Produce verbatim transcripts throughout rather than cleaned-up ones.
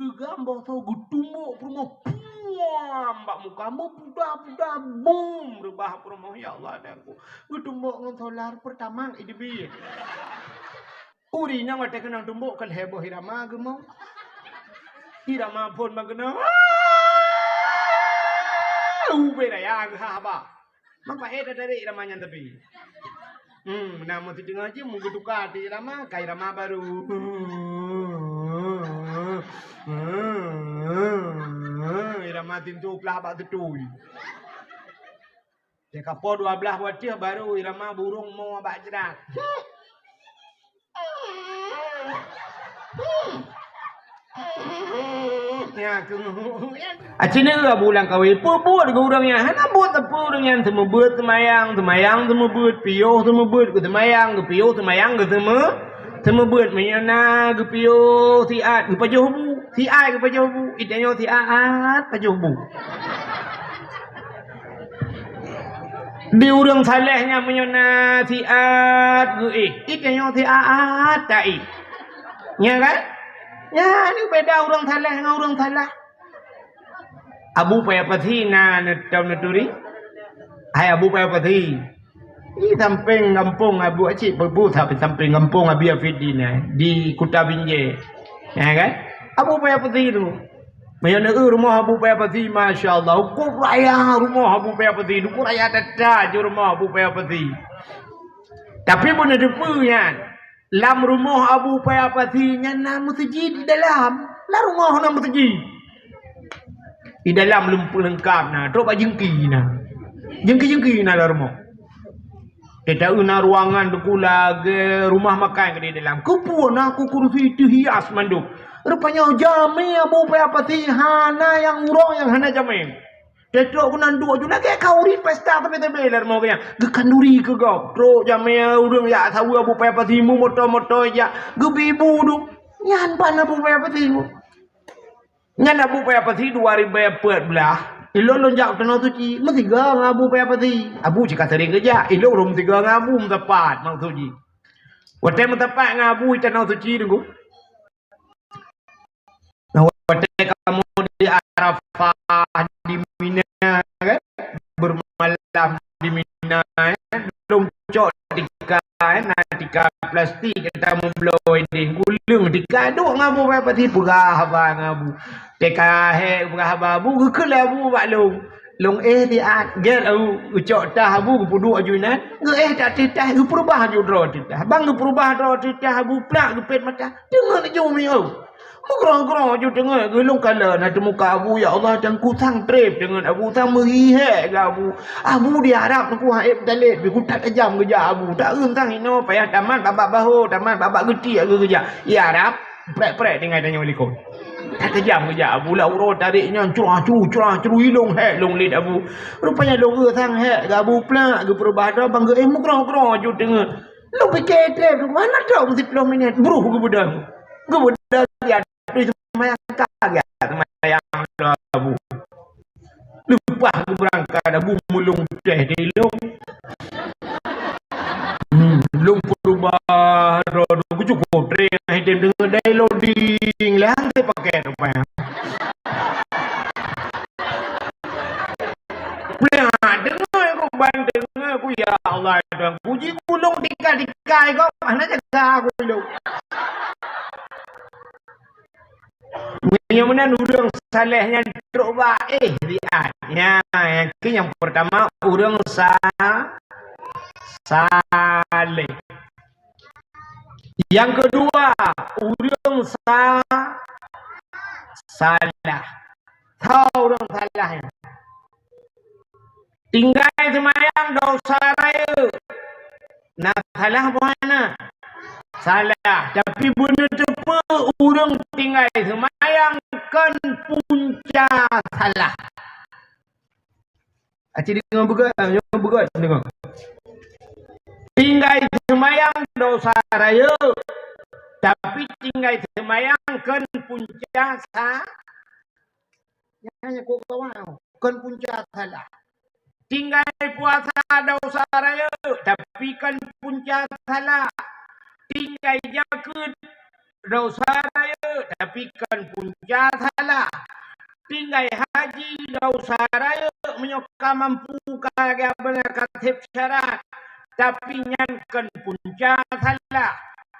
Geupeugam boh soe geutumbok peurumoh, puam bak muka, meupuda-puda, bum, reubah peurumoh, ya Allah, Tuhanku. Geutumbok ngon solar Pertamax idebie. Ureueng inong watèe keunong tumbok ka lhèe boh Irama geumong. Irama phôn bak keunoe. Ubé raya geuhah haba. Meupaét that-that Irama nyan tapi. Hmm, na meuteungoh jeuem geutuka di Irama, ka Irama barô. Irama tintu plah bak teutui. Teuka po dua blaih watèe barô Irama burông mo bak jrat. Aci neu Abu Langkawi, peue buet keu ureueng nyan? Hana buet sapeue ureueng nyan, seumeubeuet seumayang, seumayang seumeubeuet, piôh seumeubeuet, geuseumayang, geupiôh seumayang, geuseume-, seumeubeuet. Meunyoe na geupiôh siat, geupajoh bu, siat geupajoh bu, itanyoe siat pajoh bu. Di ureueng saleh nyan meunyoe na siat geuéh, itanyoe siat taéh. Nya kan? Nyan beda ureueng saleh ngon ureueng salah. Abu Paya Pasi na neutau neuturi. Hai Abu Paya Pasi. Di sampéng gampông Abu Acik Pebu, sampéng gampông Abi Afidin, eh, di Kuta Binjai. Ya kan? Abu Paya Pasi tu. Meunyoe neueu rumoh Abu Paya Pasi, masya Allah, ukoe raya rumoh Abu Paya Pasi, ukoe raya that-that jih rumoh Abu Paya Pasi. Tapi beuna teupeue nyan, lam rumoh Abu Paya Pasi nyan na meuseujid di dalam. Lam rumoh na meuseujid. Di dalam leumpah leungkap na, trok bak jeungki na. Jeungki-jeungki na lam rumoh. Teuta na ruangan teuku lagèe rumah makan keudéh dalam. Keupeue na ku kurusi teuhias mandum. Rupanya jamé Abu Paya Pasi hana nyang uroe nyang hana jamé. Teutrok keunan duek ju lagèe khanduri pesta teubé-teubé lam rumoh geuh nyan. Geukhanduri keu gob. Trok jamé ureueng jak saweue Abu Paya Pasi meumoto-moto jak. Geubi bu du. Nyan ban Abu Paya Pasi. Nyan Abu Paya Pasi dua ribèe peuet blah, ilôn lôn jak u Tanoh Suci, meusigoe ngon Abu Paya Pasi. Abu cit ka sering geujak, ilôn rhom sigoe ngon Abu meusapat maksud jih. Watèe meusapat ngon Abu i Tanoh Suci, Teungku. Nah, watèe kamoe di Arafah, di Mina, kan? Bermalam di Mina, eh. Lôn cok tika, eh, na tika plastik, ka meubloe deh, guleueng tika, duek ngon Abu Paya Pasi, peugah haba ngon Abu. Teuka hék peugah haba Abu, geukheun lé Abu bak lôn. Lôn éh siat, gèt Abu, geucok tah Abu, geupeuduek aju inan, geuéh that ateueh tah, geupeureubah aju droe ateueh tah. Ban geupeureubah droe ateueh tah Abu, plak geupét mata, teungeut ju miyueb. Meugroe-groe ju teungeut, geulôn kalon ateueh muka Abu, ya Allah, Teungku sang trép teungeut Abu, sang meuhi hék geuh Abu. Abu di Arab Teungku han ék meutaleb, pih ku that tajam geujak Abu. Taeun sang inoe payah tamat babak bahô, tamat babak geutiek geujak. Di Arab, prek-prek tinggai tanyoe likot. That tajam geujak Abu, lam uroe tarek nyan curah-curu, curah-curu, ilôn hék lôn liet Abu. Rupanya lôn eu sang hék geuh Abu, plak geupeureubah droe, ban geuéh, meugroe-groe ju teungeut. Lôn pike trép, hana trok siplôh minét, bruh geubeudôh. Geubeudôh di ateueh seumayang, ka geujak seumayang lom Abu. Leupah geubeurangkat Abu, meulôn teh di lôn. Hmm, lôn peureubah droe, droe ku cukôp trép, hai tem deungon dai loading, lheuh han teupakai rupanya. Plak, deungoe ku ban, deungoe ku, ya Allah, Tuhan, puji ku lôn tika-tika gob, hana jaga ku lôn. Meunyoe meunan ureueng saleh nyan trok bak éh siat. Nyan, nyang keu nyang peurtama ureueng sa-, saleh. Nyang keudua ureueng sa-, salah. Tho ureueng salah nyan. Tinggai seumayang desya rayeuk. Na salah boh hana? Salah. Tapi beuneuteupeu ureueng tinggai seumayang kon punca salah. Aci deungoe beugét, deungoe beugét, deungoe. Tinggai seumayang desya rayeuk, tapi tinggai seumayang kon punca sa-, Nyan nyang keu gawat, kon punca salah. Tinggai puasa desya rayeuk, tapi kon punca salah. Tinggai jakeuet desya rayeuk, tapi kon punca salah. Tinggai haji desya rayeuk meunyoe ka mampu ka lagèe beuna ka sép syarat, tapi nyan kon punca salah.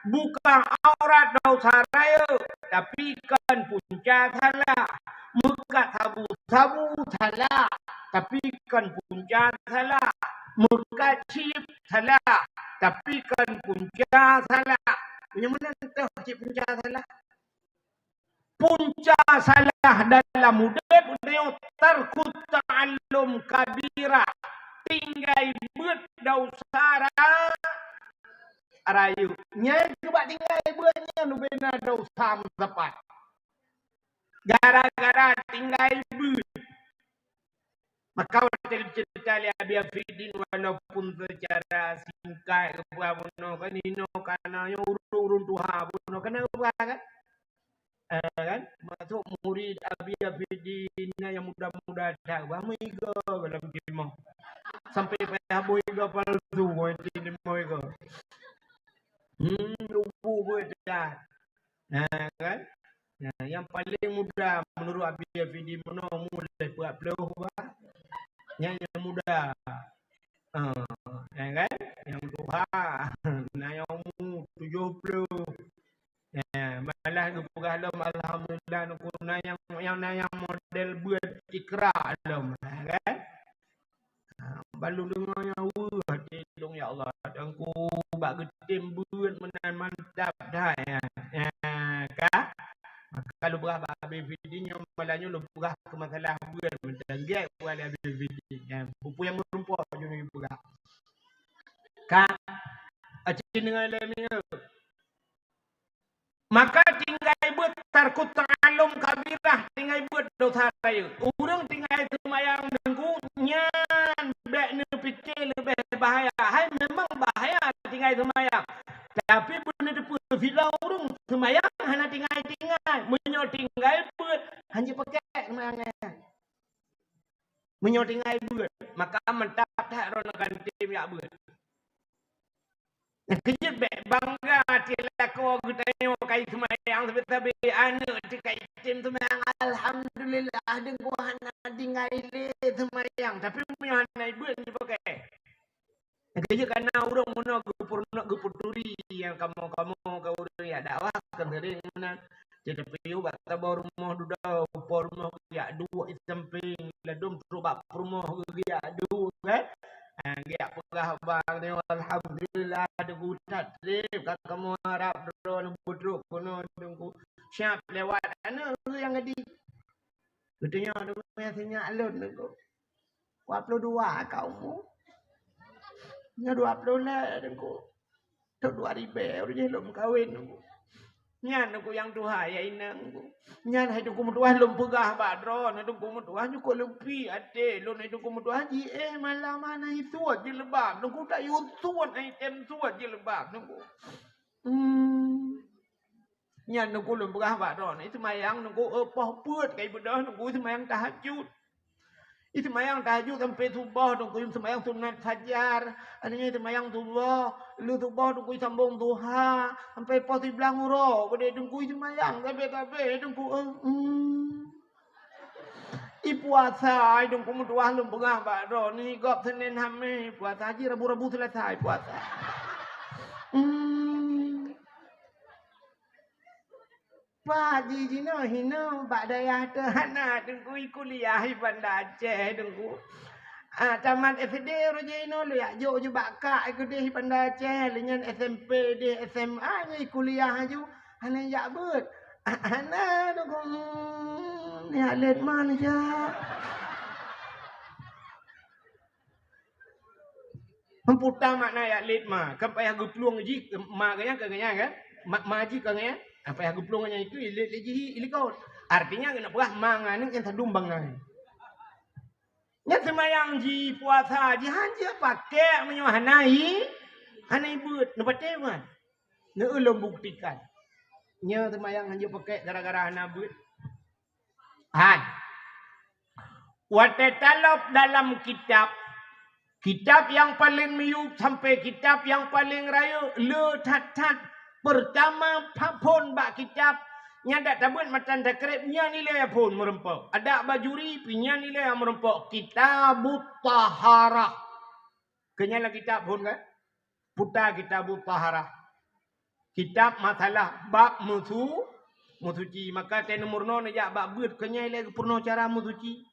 Buka aurat desya rayeuk, tapi kon punca salah. Meukat sabu-sabu salah, tapi kon punca salah. Meukat chip salah, tapi kon punca salah. Meunyoe meunan teuh cit punca salah. Punca salah dalam udép nyoe tarkut ta'allum kabirah, tinggai beuet desya ra-, rayeuk. Nyan keuh bak tinggai beuet nyan ubena desya meusapat. Gara-gara tinggai beuet. Maka watèe geuceurita lé Abi Afidin, walaupun secara singkat geupeugah bunoe kan, inoe kana nyoe ureueng-ureueng tuha bunoe kana geupeugah kan. Eh, kan? Masuk murid Abi Afidin na nyang muda-muda that, bah meuigoe lam timah. Sampai payah boh igoe palsu, boh igoe. Hmm, lubu buet that. Nah, kan? Nah, nyang paling muda menurut Abi Afidin meunoe umur lhèe peuet ploh bah. Nyan nyang muda. Ah, ya kan? Nyang tuha, na nyang umur tujoh ploh. Ya, malah geupeugah lom alhamdulillah, nyoe na nyang, nyang na nyang model beuet Iqra lom, ya kan? Ha, ban lôn deungoe nyan weueh até lôn, ya Allah, Teungku bak geutem beuet meunan mantap that nyan. Nyan ka. Maka lôn peugah bak Abi Fidi nyoe, malam nyoe lôn peugah keu masalah beuet mantong. Gèt peue lé Abi Fidi nyan. Peue-peue nyang meurumpok jinoe lôn peugah. Ka. Aci deungoe lé minyeuk. Maka tinggai beuet tarkut ta'allum kabirah, tinggai beuet dosa rayeuk. Ureueng tinggai seumayang Teungku nyan bèk neupike leubeh bahaya. Hai memang bahaya tinggai seumayang. Tapi beuneuteupeu sidroe ureueng seumayang hana tinggai-tinggai. Meunyoe tinggai beuet, hanjeuet pakèk seumayang nyan. Meunyoe tinggai beuet, maka mantap that droeneuh kan tem jak beuet. Nyang keujeuet bèk bangga até lakoe geutanyoe kai seumayang sabe-sabe, aneuk teuh kai tem seumayang, alhamdulillah, deungon hana tinggai lé seumayang. Tapi meunyoe hana beuet jipakèk. Nyang keujeuet kana ureueng meunoe geupeurunoe, geupeuturi nyang kamoe-kamoe keu ureueng jak dakwah kan sering meunan. Jadi piôh bak saboh rumoh dudoe, po rumoh jak duek i sampéng, ladôm trok bak peurumoh geujak duek kan. Ha, geujak peugah haba nyoe, alhamdulillah, Teungku that trép ka kamoe harab droeneuh beutrok keunoe Teungku. Siap lewat aneuk nyang gadi. Geutanyoe deungoe sinyak lôn Teungku. Dua puluh dua ka umu. Nyoe dua puluh lhèe Teungku. Thôn dua ribèe ureueng jih lôn meukawen Teungku. Nyan Teungku nyang tuha ya inong Teungku. Nyan hai Teungku meutuah lôn peugah bak droeneuh, hai Teungku meutuah nyoe kok leupi até lôn, hai Teungku meutuah jiéh malam hana isuet jilbab Teungku, tak isuet hai tem suet jilbab Teungku. Hmm. Nyan Teungku lôn peugah bak droeneuh, i seumayang Teungku, eh, poh peuet kai beudôh Teungku i seumayang tahajud. I seumayang tahajud sampai suboh Teungku, i seumayang sunat fajar, aneuk nyoe i seumayang suboh, lheueh suboh Teungku i sambong duha, sampai poh siblaih uroe, beudôh Teungku i seumayang sabe-sabe Teungku, eh, hmm. I puasa, hai Teungku meutuah lôn peugah bak droeneuh, gob Senin Hamé puasa, jih Rabu-Rabu Selasa i puasa. Hmm. Pak Haji jinoe hinoe bak dayah teuh hana Teungku, i kuliah i Banda Aceh Teungku. Ah, tamat S D uroe jinoe lôn jak jok ju bak kak i keudeh i Banda Aceh, lheueh nyan S M P deh, S M A nyoe i kuliah aju, hana jak beuet. Ah, hana Teungku, hmm, nyan lét man jak. Hana peue makna jak lét ma, kan payah geuplueng jih, ma geuh nyan ka geuh nyan kan? Ma, ma jih ka geuh nyan, ah, payah geuplueng nyan itu lét lé jih i likot. Artinya keuneuk peugah ma ngon aneuk nyang sadum bangai. Nyan seumayang jih, puasa jih, hanjeuet pakèk meunyoe hana i, hana i beuet. Neupatéh ban? Neu lôn buktikan. Nyoe seumayang hanjeuet pakèk gara-gara hana beuet. Han. Watèe talop dalam kitab, kitab nyang paleng miyueb sampai kitab nyang paleng rayeuk, le that-that Peurtama phon bak kitab nyan dak tabeuet matan takrib nyan ilée phon meureumpok. Adak bajuri pih nyan ilée meureumpok. Kitabut Taharah. Keu nyan lam kitab phon kan? Puta Kitabut Taharah. Kitab masalah bab meusu-, meusuci. Maka teuh neumeurunoe neujak bak beuet keu nyan ilée geupeurunoe cara meusuci.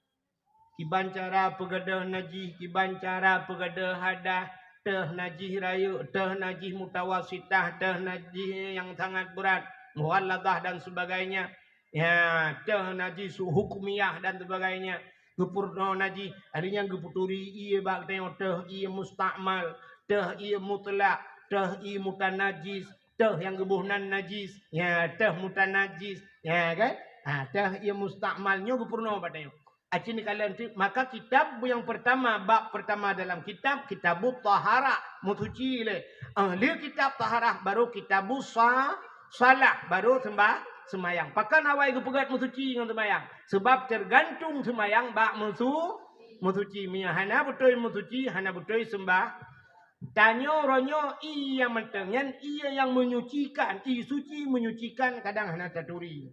Kiban cara peugadôh najih, kiban cara peugadôh hadah, teuh najih rayeuk, teuh najih mutawasitah, teuh najih nyang sangat beurat, mughalladhah dan sebagainya. Ya, teuh najih su-, hukmiyah dan sebagainya. Geupeurunoe najih, artinya geupeuturi ié bak tanyoe, teuh ié mustakmal, teuh ié mutlak, teuh ié mutanajis, teuh nyang geuboh nan najis, ya, teuh mutanajis, ya kan? Ha, teuh ié mustakmal nyoe geupeurunoe bak tanyoe. Aci neukalon teuk, maka kitab nyang peurtama, bab peurtama dalam kitab, Kitabut Taharah, meusuci lé. Ah, lé kitab taharah baru Kitabus sa-, Salah, baru seumbah-, seumayang. Pakon awai geupeugét meusuci ngon seumayang? Sebab teugantung seumayang bak meusu-, meusuci. Meunyoe hana beutôi meusuci, hana beutôi seumbah. Tanyoe uroe nyoe ié nyang mantong nyan, ié nyang menyucikan, ié suci menyucikan kadang hana taturi.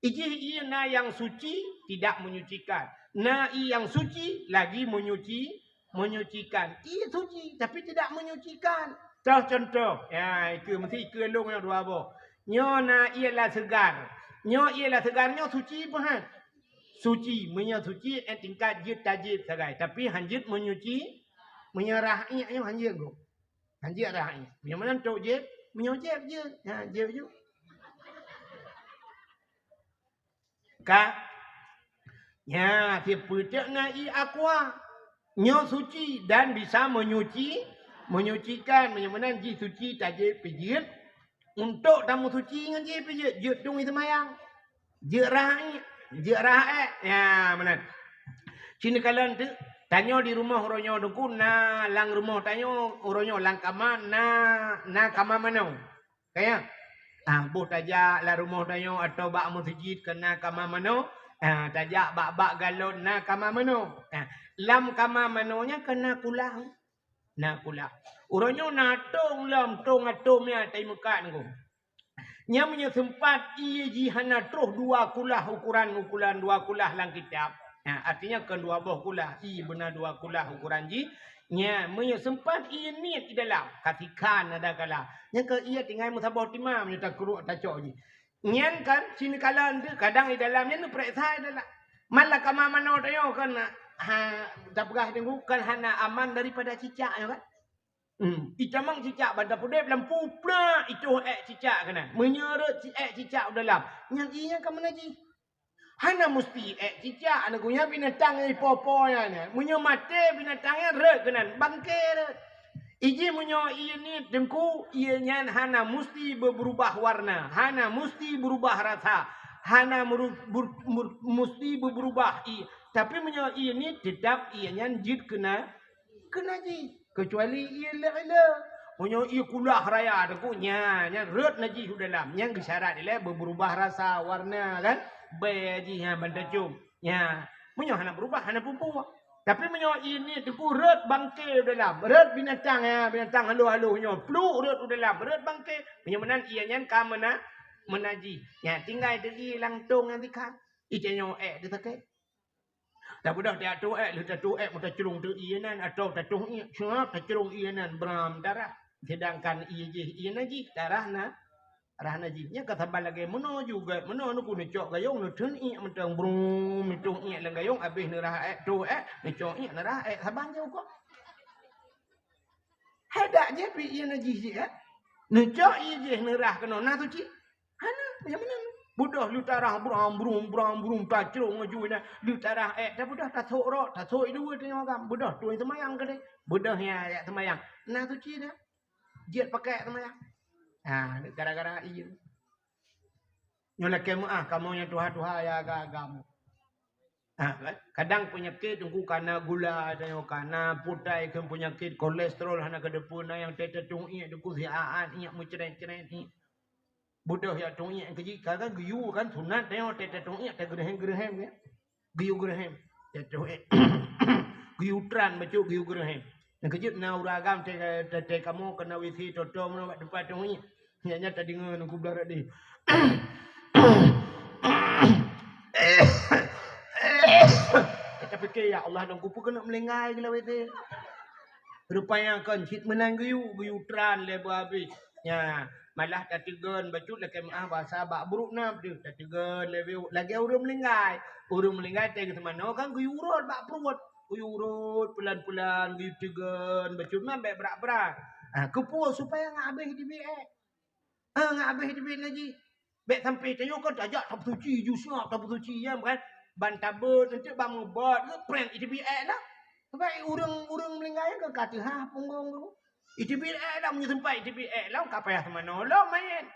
Ijih ié na nyang suci tidak menyucikan. Na ié nyang suci lagi menyuci, menyucikan. Ié suci tapi tidak menyucikan. Toh contoh, ya, ikeue meusti ikeue lôn nyoe dua boh. Nyoe na ié la seugar. Nyoe ié la seugar nyoe suci peue han? Suci. Meunyoe suci, eh, tingkat jeuet tajép sagai. Tapi han jeuet menyuci, meunyoe rah ié nyoe han jeuet gob. Han jeuet rah ié. Meunyoe meunan trok jép, meunyoe jép jeuet. Ha, jép ju. Ka. Nya, sipeutek na ié aqua. Nyoe suci dan bisa menyuci, menyucikan. Meunyoe meunan jih suci tajép pih jeuet. Untuk tameusuci ngon jih pih jeuet, jeuet tueng seumayang. Jeuet rah ié, jeuet rah ék. Nya, meunan. Ci neukalon teuk, tanyoe di rumoh uroe nyoe Teungku na lam rumoh tanyoe, uroe nyoe lam kama na, na kama manoe. Ka ya? Ah, boh tajak lam rumoh tanyoe atawa bak meuseujid keu na kama manoe, ah, tajak bak-bak galon na kama manoe. Ah, lam kama manoe nyan keu na kulah. Na kulah. Uroe nyoe na tong lom, tong atôm nyan taimeukat ngon. Nyan meunyoe seumpat ié jih hana troh dua kulah ukoran, ukoran dua kulah lam kitab. Ha, artinya kon dua boh kulah, ié beuna dua kulah ukoran jih. Nya, meunyoe seumpat ié niet di dalam, ka sikhan ada kala. Nyan keu ié tinggai meusaboh tima meunyoe takruek tacok jih. Nyan kan, ci neukalon teuk, kadang di dalam nyan neupeuriksa di dalam. Man lam kama manoe tanyoe kan, ha, tapeugah Teungku kan hana aman daripada cicak nyoe kan. Hmm, itamong cicak ban tapeudeb lam pu plak, itoh ék cicak keunan. Meunyoe rhot ci-, ék cicak u dalam, nyan ié nyan ka meunajih. Hana musti ék cicak, aneuk geuh nyan binatang nyang ipo-po nyan. Meunyoe maté binatang nyan rhot keunan, bangke rhot. Ijih meunyoe ié niet Teungku, ié nyan hana musti beu-, beurubah warna, hana musti beurubah rasa, hana meuru-, beu-, beu-, musti beu-, beurubah ié. Tapi meunyoe ié niet, teutap ié nyan jeuet keu na-, keu najih, keucuali ié lé-lé. Meunyoe ié kulah raya Teungku, nya, nyan rhot najih u dalam. Nyan geusyarat ilée beu-, beurubah rasa, warna kan. Bèe jih nyan ban tacöm. Nya, meunyoe hana beurubah, hana peue-peue. Tapi meunyoe ié niet Teungku rhot bangke u dalam, rhot binatang, ya, binatang halôh-halôh nyoe, pluk rhot u dalam, rhot bangke. Meunyoe meunan ié nyan ka meuna-, meunajih. Nya, tinggai teuh ié lam tong nyan sikhan. Ié tanyoe ék teuh sakét. Tabeudôh tatoh ék, lheueh tatoh ék meutacrông teuk ié nan, atawa tatoh ié, siap tacrông ié nan bram darah. Seudangkan ié jih, ié najih, darah na-, darah najih. Nyan ka saban lagée meunoe juga, meunoe Teungku neucok gayông, neutheun ié mantong brum, neutoh ié lam gayông, abéh neurah ék, toh ék, neucok ié neurah ék, saban jih ukoe. Hai dak jih pih ié najih jih, eh? Neucok ié jih neurah keunoe, na suci? Hana, nyang meunan. Beudôh lheueh tarah bram, brum, bram, brum, tacrông laju inan. Lheueh tarah ék, tabeudôh tasôk rot, tasôk i dua teungoh agam. Beudôh tueng seumayang keudeh. Beudôh nyan jak seumayang. Na suci dah. Jeuet pakai seumayang. Ha, gara-gara ié. Nyoe lakée meuáh kamoe nyang tuha-tuha nyang agam-agam. Ha, kan? Kadang peunyakét Teungku kana gula, tanyoe kana putai, keu peunyakét kolesterol hana keudeupeue, na nyang teutatong ié Teungku siat-at ié meucret-cret ié. Beudôh jak tong ié keujih, ka, kan geuyue kan sunat tanyoe teutatong ié tageureuhem-geureuhem ya. Geuyue geureuhem. Teutatong ié. Geuyue tran bacut geuyue geureuhem. Nyang keujeuet na ureueng agam teutatong kamoe keunoe W C toto meunoe bak teumpat tong ié. Nyan, nyan tadeungoe ngon kublah tadi. Tapike, "Ya Allah, nang kupeue keuneuk meulinggai geulah W T." Rupanya kon cit meunan geuyue, geuyue tran lé beuhabéh. Nya, malah tateugon bacut lakée meu'ah basa bak brok na deuh, tateugon lé beu lagée ureuëng meulinggai. Ureuëng meulinggai teuh geuteumanoe kan geuyue urot bak pruet. Geuyue urot pelan-pelan, geuyue teugon bacut man bék brat-brat. Ah, keupeue? Supaya ngat habéh teubiet ék. Ah, ngat habéh teubiet najih. Bék sampai tanyoe kan tajak tapeusuci, ju siap tapeusuci, ya kan? Ban tabeuet, nanti ban meubeuet, geuprang teubiet ék lah. Sebab ureuëng-ureuëng meulinggai kan ka teuhah punggong tu. Teubiet ék lah, meunyoe sempat teubiet ék lah, ka payah teumanoe lom manyét.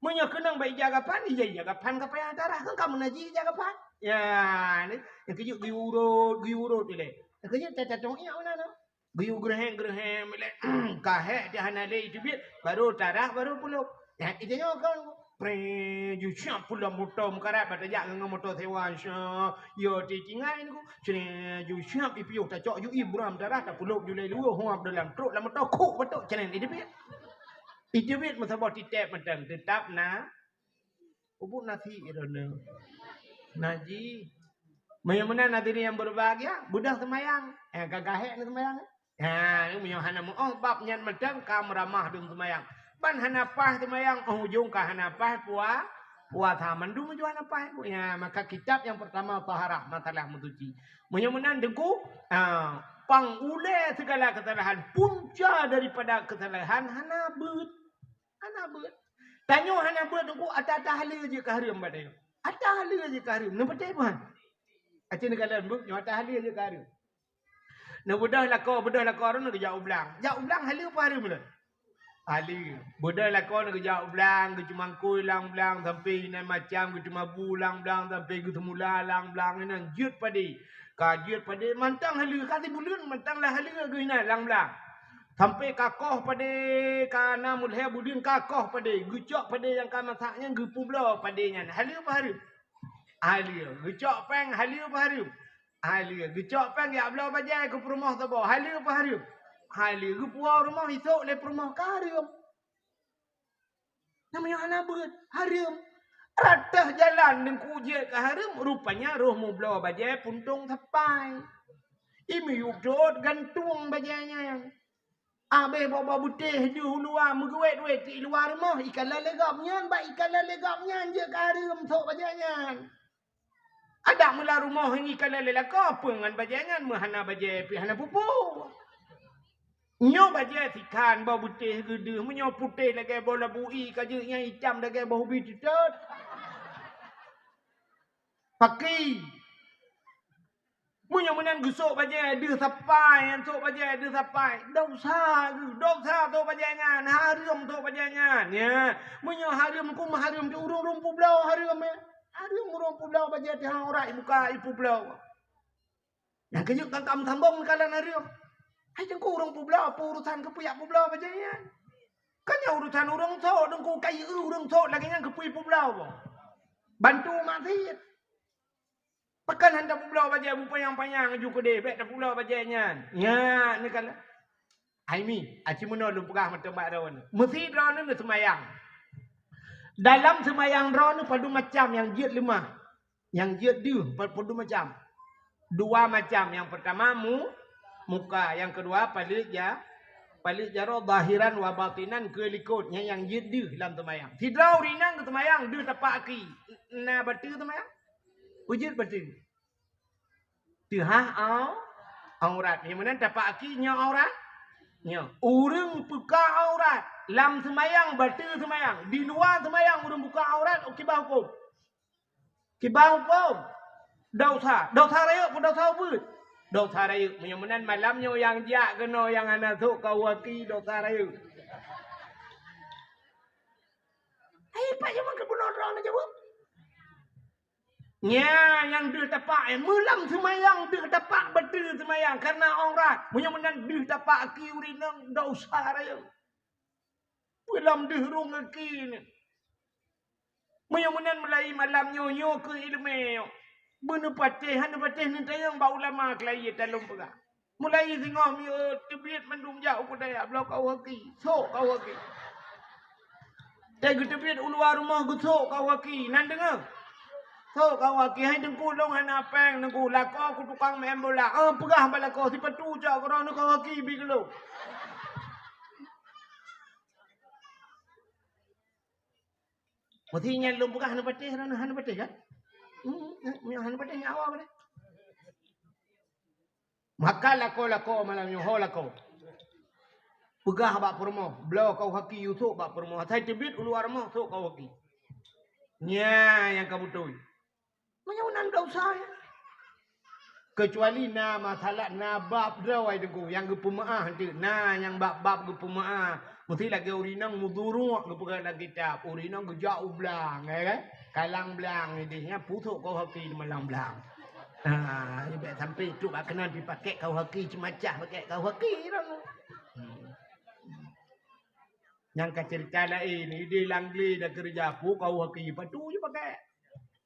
Meunyoe keunong bak ija gapan, ija, ija gapan ka payah tarah, kan ka meunajih ija gapan. Ya, ni, nyang keujeuet geuyue urot, geuyue urot ilée. Nyang keujeuet tatong ié na, na. Geuyue geurehem-geurehem ilée, ka hék teuh hana lé teubiet, baru tarah, baru pulop. Nyan, ija nyoe kan, pré, ju siap pulop moto meukarat, bak tajak ngon moto sewa, sya, yo, ti tinggai niku. Cre, ju siap ipiôh tacok ju ié buram darah tapulop ju lé luweue huab dalam trok lam moto kuk batok cre iteubiet. Iteubiet meusaboh titép mantong teutap na ubuk nasi droeneuh. Najih. Meunyoe meunan hadirin yang berbahagia, beudôh seumayang. Eh, gagah hék na seumayang. Ha, meunyoe hana meu'oh bab nyan mantong ka meuramah dum seumayang. Ban hana paih seumayang, óh ujong ka hana paih pua-, puasa. Mandum ju hana paih. Ya, maka kitab yang pertama taharah, masalah meusuci. Meunyoe meunan Teungku, ha, pang ulée segala kesalahan, punca daripada kesalahan hana beuet. Hana beuet. Tanyoe hana beuet Teungku, ata-ata haleue jeuet ka hareuem bak tanyoe. Ata haleue jeuet ka hareuem. Neupeuteh peue? Aci neukalon beuet, nyoe ata haleue jeuet ka hareuem. Neubeudôh lakoe, beudôh lakoe droeneuh geujak u blang. Jak u blang haleue peue hareuem lôn? Haleue. Beudôh lakoe neuh geujak u blang, geuceumangkôi lam blang, sampai inan macam, geuteumabu lam blang, sampai geuseumula lam blang, inan jeuet padé. Ka jeuet padé mantong haleue, ka sibuleuen mantong lah haleue geuh inan lam blang. Sampai ka koh padé, ka na meulhèe buleuen ka koh padé, geucok padé nyang ka masak nyan, geupubloe padé nyan. Haleue peue hareuem? Haleue. Geucok péng, haleue peue hareuem? Haleue. Geucok péng jak bloe bajèe keu peurumoh saboh. Haleue peue hareuem? Haleue. Geupuwoe rumoh isôk lé peurumoh ka hareuem. Namanya hana beuet, hareuem. Rata jalan Teungku jeuet ka hareuem, rupanya roh mubloe bajèe puntông sapai. Imiyup dot gantung bajèe nyan. Abéh boh-boh beutéh deuh u luwa meugeuwét-wét di luwa rumoh, ikalon lé gobnyan, bak ikalon lé gobnyan jeuet ka hareuem sôk bajèe nyan. Adak meulah rumoh ngikalon lé lakoe, peue ngon bajèe nyan, meuhana bajèe pih hana peue-peue. Nyoe bajèe sikhan boh beutéh geudeuh, meunyoe putéh lagèe boh labu ie, ka jeuet nyang itam lagèe boh ubi teutot. Paki. Meunyoe meunan geusôk bajèe deuh sapai, nyan sôk bajèe deuh sapai, desya geuh, desya sôk bajèe nyan, hareuem sôk bajèe nyan, ya. Meunyoe hareuem, keu hareuem di ureueng-ureueng peubloe hareuem, ya. Hareuem ureueng peubloe bajèe teuhang aurat ibuka ipeubloe. Nyang keunyoe ka, ka meusambong neukalon hareuem. Hai Teungku, ureueng peubloe, peue urusan keupeue jak peubloe bajèe nyan? Kan nyan urusan ureueng sôk, Teungku, ka ié ureueng sôk lagèe nyan keupeue ipeubloe boh? Bantu maksiet. Pakon han tapeubloe bajèe beupanyang-panyang ju keudeh, bèk tapeubloe bajèe nyan. Nyan, neukalon. Hai mi, aci meunoe lôn peugah mantong bak droeneuh. Meusi droeneuh neuseumayang. Dalam seumayang droeneuh padum macam nyang jeuet leumah. Nyang jeuet deuh pa-, padum macam. Dua macam. Nyang peurtama mu-, muka, nyang keudua paleuet ja-, paleuet jaroe zahiran wa batinan keu likot. Nyan nyang jeuet deuh lam seumayang. Sidroe ureueng inong geuseumayang deuh tapak aki. Na bateue seumayang? Peue jeuet bateue? Teuhah au-, aurat. Nyang meunan tapak aki nyoe aurat? Nyoe. Ureueng buka aurat lam seumayang, bateue seumayang. Di luwa seumayang ureueng buka aurat, kiban hukôm? Kiban hukôm? Desya. Desya rayeuk peue desya ubeut? Desya rayeuk. Meunyoe meunan malam nyoe nyang jak keunoe nyang hana sôk ka u aki, desya rayeuk. Hai, pat nyang meukeubeunoe droe neujaweueb? Nyan nyang deuh tapak, eh, meulam seumayang deuh tapak bateue seumayang kareuna aurat. Meunyoe meunan deuh tapak aki ureueng inong desya rayeuk. Peue lom deuh rhueng aki nyan. Meunyoe meunan mulai malam nyoe, nyoe keuh iéleumé nyoe. Beuneupatéh, han neupatéh neutanyong bak ulama keulayi talôn peugah. Mulai singoh miyueb teubiet mandum jak u keudè bloe ka u aki, sôk ka u aki. Teuh geuteubiet u luwa rumoh geusok kawa gaki, nan deungoe. Sok kawa gaki, hai Teungku, lôn hana péng, Teungku, lakoe ku tukang meu'en bola. Ah, peugah bak lakoe, sipatu cok keudroe kawa gaki bi keu lôn. Meusti nyan lôn peugah hana patéh, hana patéh kan? Hmm, nyoe hana patéh nyawa boleh. Maka lakoe-lakoe malam nyoe, ho lakoe. Peugah bak peurumoh, bloe kawa gaki yue sok bak peurumoh. Asai teubiet u luwa rumoh sok kawa gaki. Nyan nyang ka beutôi. Meunyoe nan desya nyan. Keucuali na masalah, na bab droe, hai Teungku, nyang geupeumeu'ah teuk. Na nyang bab-bab geupeumeu'ah. Meusti lagèe ureueng inong meuduruk geupeugah lam kitab. Ureueng inong geujak u blang, ya kan? Kalang blang idéh nyan, pusok kawa gaki di malang blang. Ha, bèk sampai trok bak keunan pih pakèk kawa gaki ceumacah, pakèk kawa gaki droeneuh. Hmm. Nyang ka ceurita laén, idéh lam glé dan keureuja, peue kawa gaki, patu ju pakèk.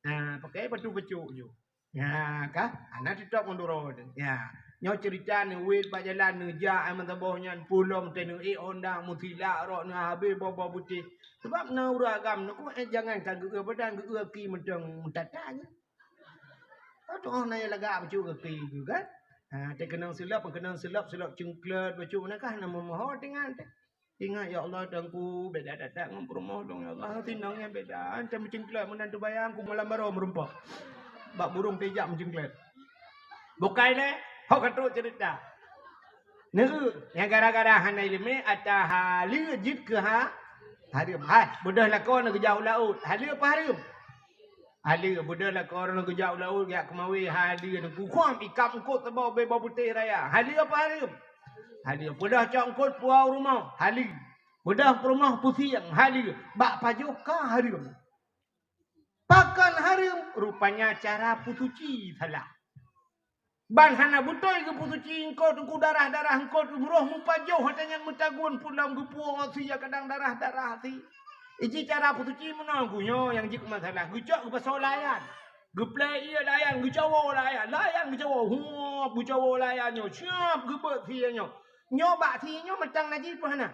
Ha, pakèk patu peucok ju. Ya, ka? Hana teutap ngon duroe teuh. Ya. Nyoe ceurita neuwet bak jalan, neujak, ai meusaboh nyan, pulang teuh neuék honda, meusilak rot, neuhabéh boh-boh putéh. Sabab na ureueng agam, neuku, eh, jangan ka geu-, badan geu-, gaki mantong meutata nyan. Oh, tu'oh na nyang lagak bacut gaki geuh, kan? Ha, teuh keunong seulop, keunong seulop, seulop cengklet bacut, na kah na meumoho tinggai teuh. Ingat, "Ya Allah, Teungku, beda that-that ngon peurumoh lôn, ya Allah. Sinong nyang beda. Ante meucengklat meunan teubayang, ku malam baroe meurumpok. Bak burông tijak meucengklat." Bukai lé, hok ka trok ceurita. Neu, nyang gara-gara hana ileumé, ata haleue jeuet keu ha-, hareuem. Hai, beudôh lakoe neuh geujak u laôt. Haleue apa hareuem? Haleue, beudôh lakoe droeneuh geujak u laôt, geujak keumawé, haleue, neukukhom ikat eungkôt saboh bèe boh putéh raya. Haleue apa hareuem? Haleue, beudôh cok eungkôt puwoe u rumoh. Haleue, beudôh peurumoh pusieng. Haleue, bak pajoh ka hareuem. Pakon hareuem? Rupanya cara peusuci salah. Ban hana beutôi geupeusuci eungkôt, eungkôt darah-darah eungkôt, roh meupajoh ata nyan meutagun pulang geupuwoe si ya kadang darah-darah si. Iji cara peusuci meunan, geuh nyoe nyang jeuet masalah. Geucok geupasoe layan. Geuplè ié layan, geucawoe layan. Layan geucawoe, huop, geucawoe layan nyoe. Siap geubeuet si nyoe. Nyoe bak si nyoe mantong najih peue hana?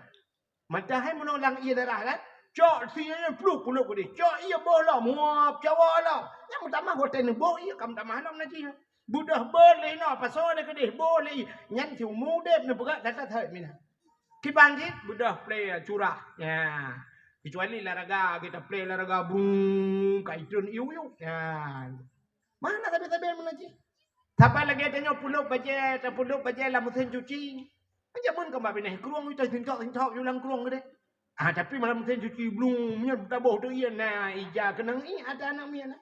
Mantong hai meunoe lam ié darah kan? Cok si nyan pluek-pluek keudéh. Cok ié boh lom, muap cawoe lom. Nyang meutamah watèe neuboh ié ka meutamah lom najih. Beudôh beuet lé inoe, pasoe lé keudéh, boh lé ié. Nyan siumu udép neupeugah that-that meunan. Kiban cit beudôh plè curah. Ya. Kecuali laraga, kita plè laraga brung ka itreun iu-iu. Ya. Mana sabe-sabe meunan cit? Saban lagèe tanyoe pulop bajèe, tapulop bajèe lam meusén cuci. Jameun ka ba binéh krueng, ita sintok-sintok ju lam krueng geude. Ah, tapi malam meusén cuci blung, meunyoe taboh tu ié na ija keunong ié ata aneuk miet na.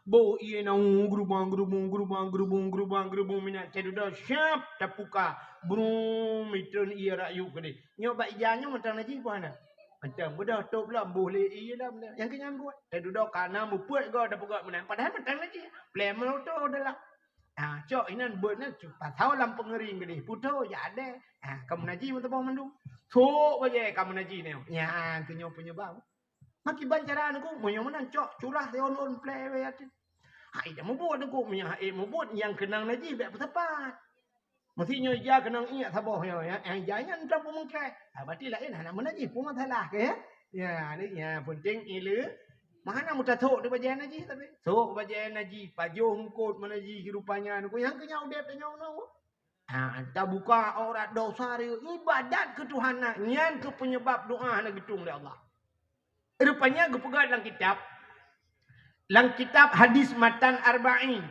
Boh ié na, uh, gerubang, gerubung, gerubang, gerubung, gerubang, gerubung, minyak cai dudoe, siap tapuka. Brung, mitreun ié rak yub keudéh. Nyoe bak ija nyoe mantong najih peue hana? Mantong beudôh tôb lom, boh lé ié lom. Nyang keu nyan buet. Teududoe kana meupeuet goe tapeugah meunan. Padahai mantong najih. Plè meuloto dalam. Ah, cok inan beuet nyan, pasoe lam peungeuring keudéh. Putôh, jak adèe. Ah, ka meunajih meuteubang mandum. Sok bajèe ka meunajih nyoe. Nyan keu nyoe peunyeubab. Makiban cara neuku, meunyoe meunan cok, curah ôn-ôn plè wèe ateueh. Hai dah mubuet neuku, meunyoe hai mubuet nyang keunong najih bèk peusapat. Meusé nyoe ija keunong ié saboh nyoe, ya, eh, ija nyan trang peumeungkèe. Ah, berarti laén hana meunajih, peue masalah keu, ya? Ya, ni, ya, penting ileu. Meuhana meutasok di bajèe najih tapi. Sok bajèe najih, pajoh eungkôt meunajih rupanya neuku, nyang keu nyan udép tanyoe nyoe. Ha, tabuka aurat dosa dia, ibadat keu Tuhan na, nyan keuh peunyeubab doa hana geutueng lé Allah. Rupanya geupeugah lam kitab, lam kitab hadis matan arba'in.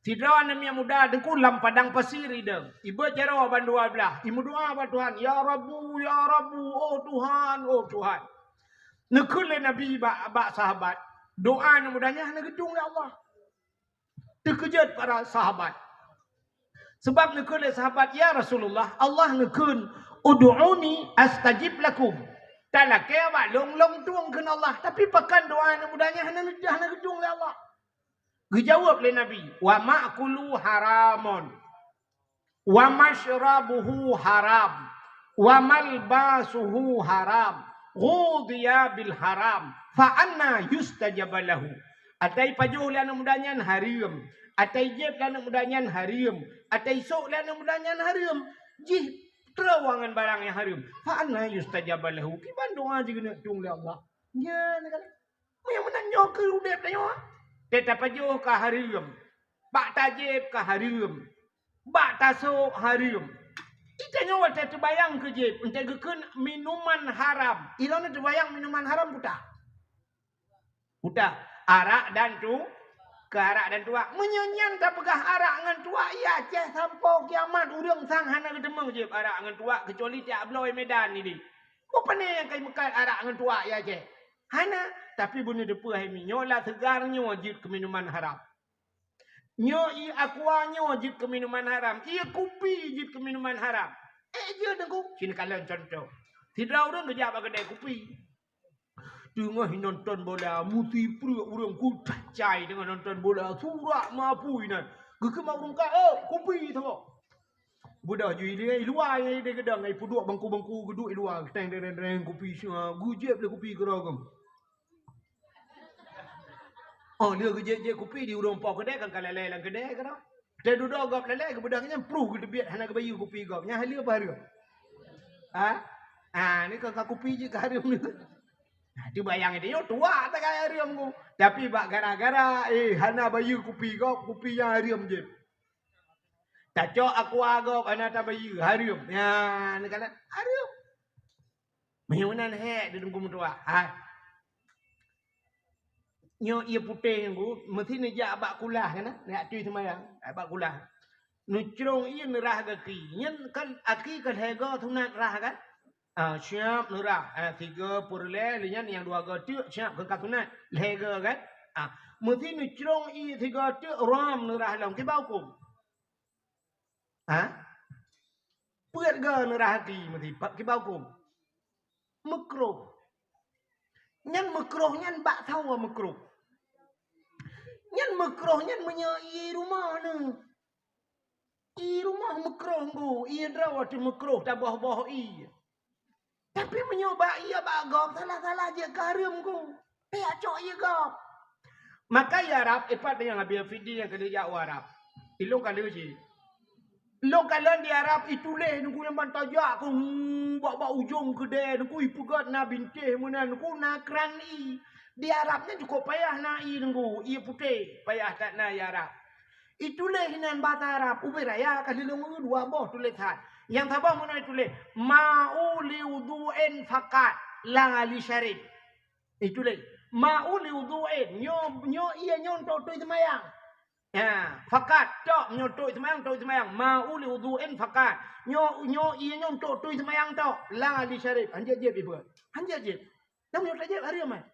Sidroe aneuk miet muda teungku lam padang pasir idong. Ibeuet jaroe ban dua blah. Imeudoa bak Tuhan, "Ya Rabbu, ya Rabbu, oh Tuhan, oh Tuhan." Neukheun lé Nabi bak, bak sahabat, doa aneuk muda nyan hana geutueng lé Allah. Teukeujot para sahabat. Sabab neukheun lé sahabat, "Ya Rasulullah, Allah neukheun, 'Ud'uni astajib lakum.' Talakèe bak lôn, lôn tueng," kheun Allah. Tapi pakon doa aneuk muda nyan hana, hana geutueng lé Allah? Geujaweueb lé Nabi, "Wa ma'kuluhu haramun, wa masyrabuhu haram, wa malbasuhu haram, ghudhiya bil haram, fa anna yustajabu lahu." Atai pajoh lé aneuk muda nyan hareuem, atai jieb lé aneuk muda nyan hareuem, atai sôk lé aneuk muda nyan hareuem. Jih Treuk awak ngon barang nyang hareuem. Fa anna yustajabu lahu. Kiban doa jikeuneuk tueng lé Allah. Nyan kan. Meunyoe meunan nyoe keu udeb tanyoe. Teuh tapajoh ka hareuem. Bak tajéb ka hareuem. Bak tasok hareuem. Di tanyoe watée teubayang keu jéb, enteuk geukheun minuman haram. Ilôn teubayang minuman haram peue ta? Udah, arak dan tu, keu arak dan tuak. Meunyoe nyan tapeugah arak ngon tuak, ya Aceh sampoe kiamat ureuëng sang hana geuteumeung jieb arak ngon tuak keucuali tiak bloe Medan nideh. Bukon pane nyang kai meukat arak ngon tuak ya Aceh? Hana, tapi bunoe teupeu hai mi nyoe la seugar nyoe jeuet keu minuman haram. Nyoe ié aqua nyoe jeuet keu minuman haram, ié kupi jeuet keu minuman haram. Eh, jeuet Teungku, sinoe kalon contoh. Sidroe ureuëng geujak bak keudè kupi. Teungoh nonton bola, muti pruet ureuëng kutai cai teungoh nonton bola, surak mapui nan. Geukheun bak ureuëng ka, "Eh, kupi saboh." Beudôh ju i luwa, i luwa, i luwa, i peuduek bangku-bangku geuduek i luwa, teng, teng, teng, teng, kupi sia, geujeb lé kupi keudroe geuh. Oh, lheueh geujeb-jeb kupi di ureuëng po keudè kan ka lalai lam keudè keudroe. Teududoe gob lalai, geubeudôh nyan pruh geuteubiet hana geubayeue kupi gob. Nyan haleue apa hareuem? Ha? Ha, ni ka, ka kupi jih ka hareuem ni. Nah, teubayang tanyoe tuak takai hareuem ku. Tapi bak gara-gara, eh, hana bayeue kupi gob, kupi nyan hareuem jih. Tacok aqua gob hana tabayeue, hareuem. Nyan, ni kan hareuem. Meunyoe meunan hék di Teungku meutuah. Ha. Nyoe ié putéh Teungku, meusti neujak bak kulah kan, neujak tui seumayang, bak kulah. Neucrông ié neurah gaki. Nyan kan aki ka lhèe goe sunat rah kan? Ah, siap neurah. Ah, tiga peureulèe, lheueh nyan nyang dua goe teuk, siap keu ka sunat. Lhèe goe kan? Ah, meusti neucrông ié tiga teuk, rhom neurah lom. Kiban hukôm? Ha? Peuet goe neurah aki meusipat kiban hukôm? Meukruh. Nyan meukruh nyan bak sawa meukruh. Nyan meukruh nyan meunyoe ié rumoh neuh. Ié rumoh meukruh Teungku, ié droe teuh meukruh taboh-boh ié. Tapi meunyoe bak ié bak gob salah-salah jeuet ka hareuem Teungku. Pih acok ié gob. Maka i Arab, ipat nyang Abi Fidi nyang keuneuk jak u Arab. Ilôn ka lheueh cit. Lôn kalon di Arab ituléh Teungku nyang ban tajak keu bak, bak ujong keudè Teungku ipeugöt na bintéh meunan Teungku na kran ié. Di Arab nyan cukôp payah na ié Teungku, ié putéh, payah that na i Arab. Ituléh inan basa Arab, ubé raya ka lheueh lôn dua boh tulésan. Nyang saboh meunan ituléh, "Ma'u li wudhu'in faqat, la li syarib." Ituléh, "Ma'u li wudhu'in", nyoe, nyoe ié nyoe untuk tui seumayang. Ya, faqat, tok, nyoe untuk tui seumayang, untuk tui seumayang. "Ma'u li wudhu'in faqat." Nyoe, nyoe ié nyoe untuk tui seumayang tok, la li syarib. Hanjeuet jieb ié peuet. Hanjeuet jieb. Lam nyoe tajeb hareuem ai.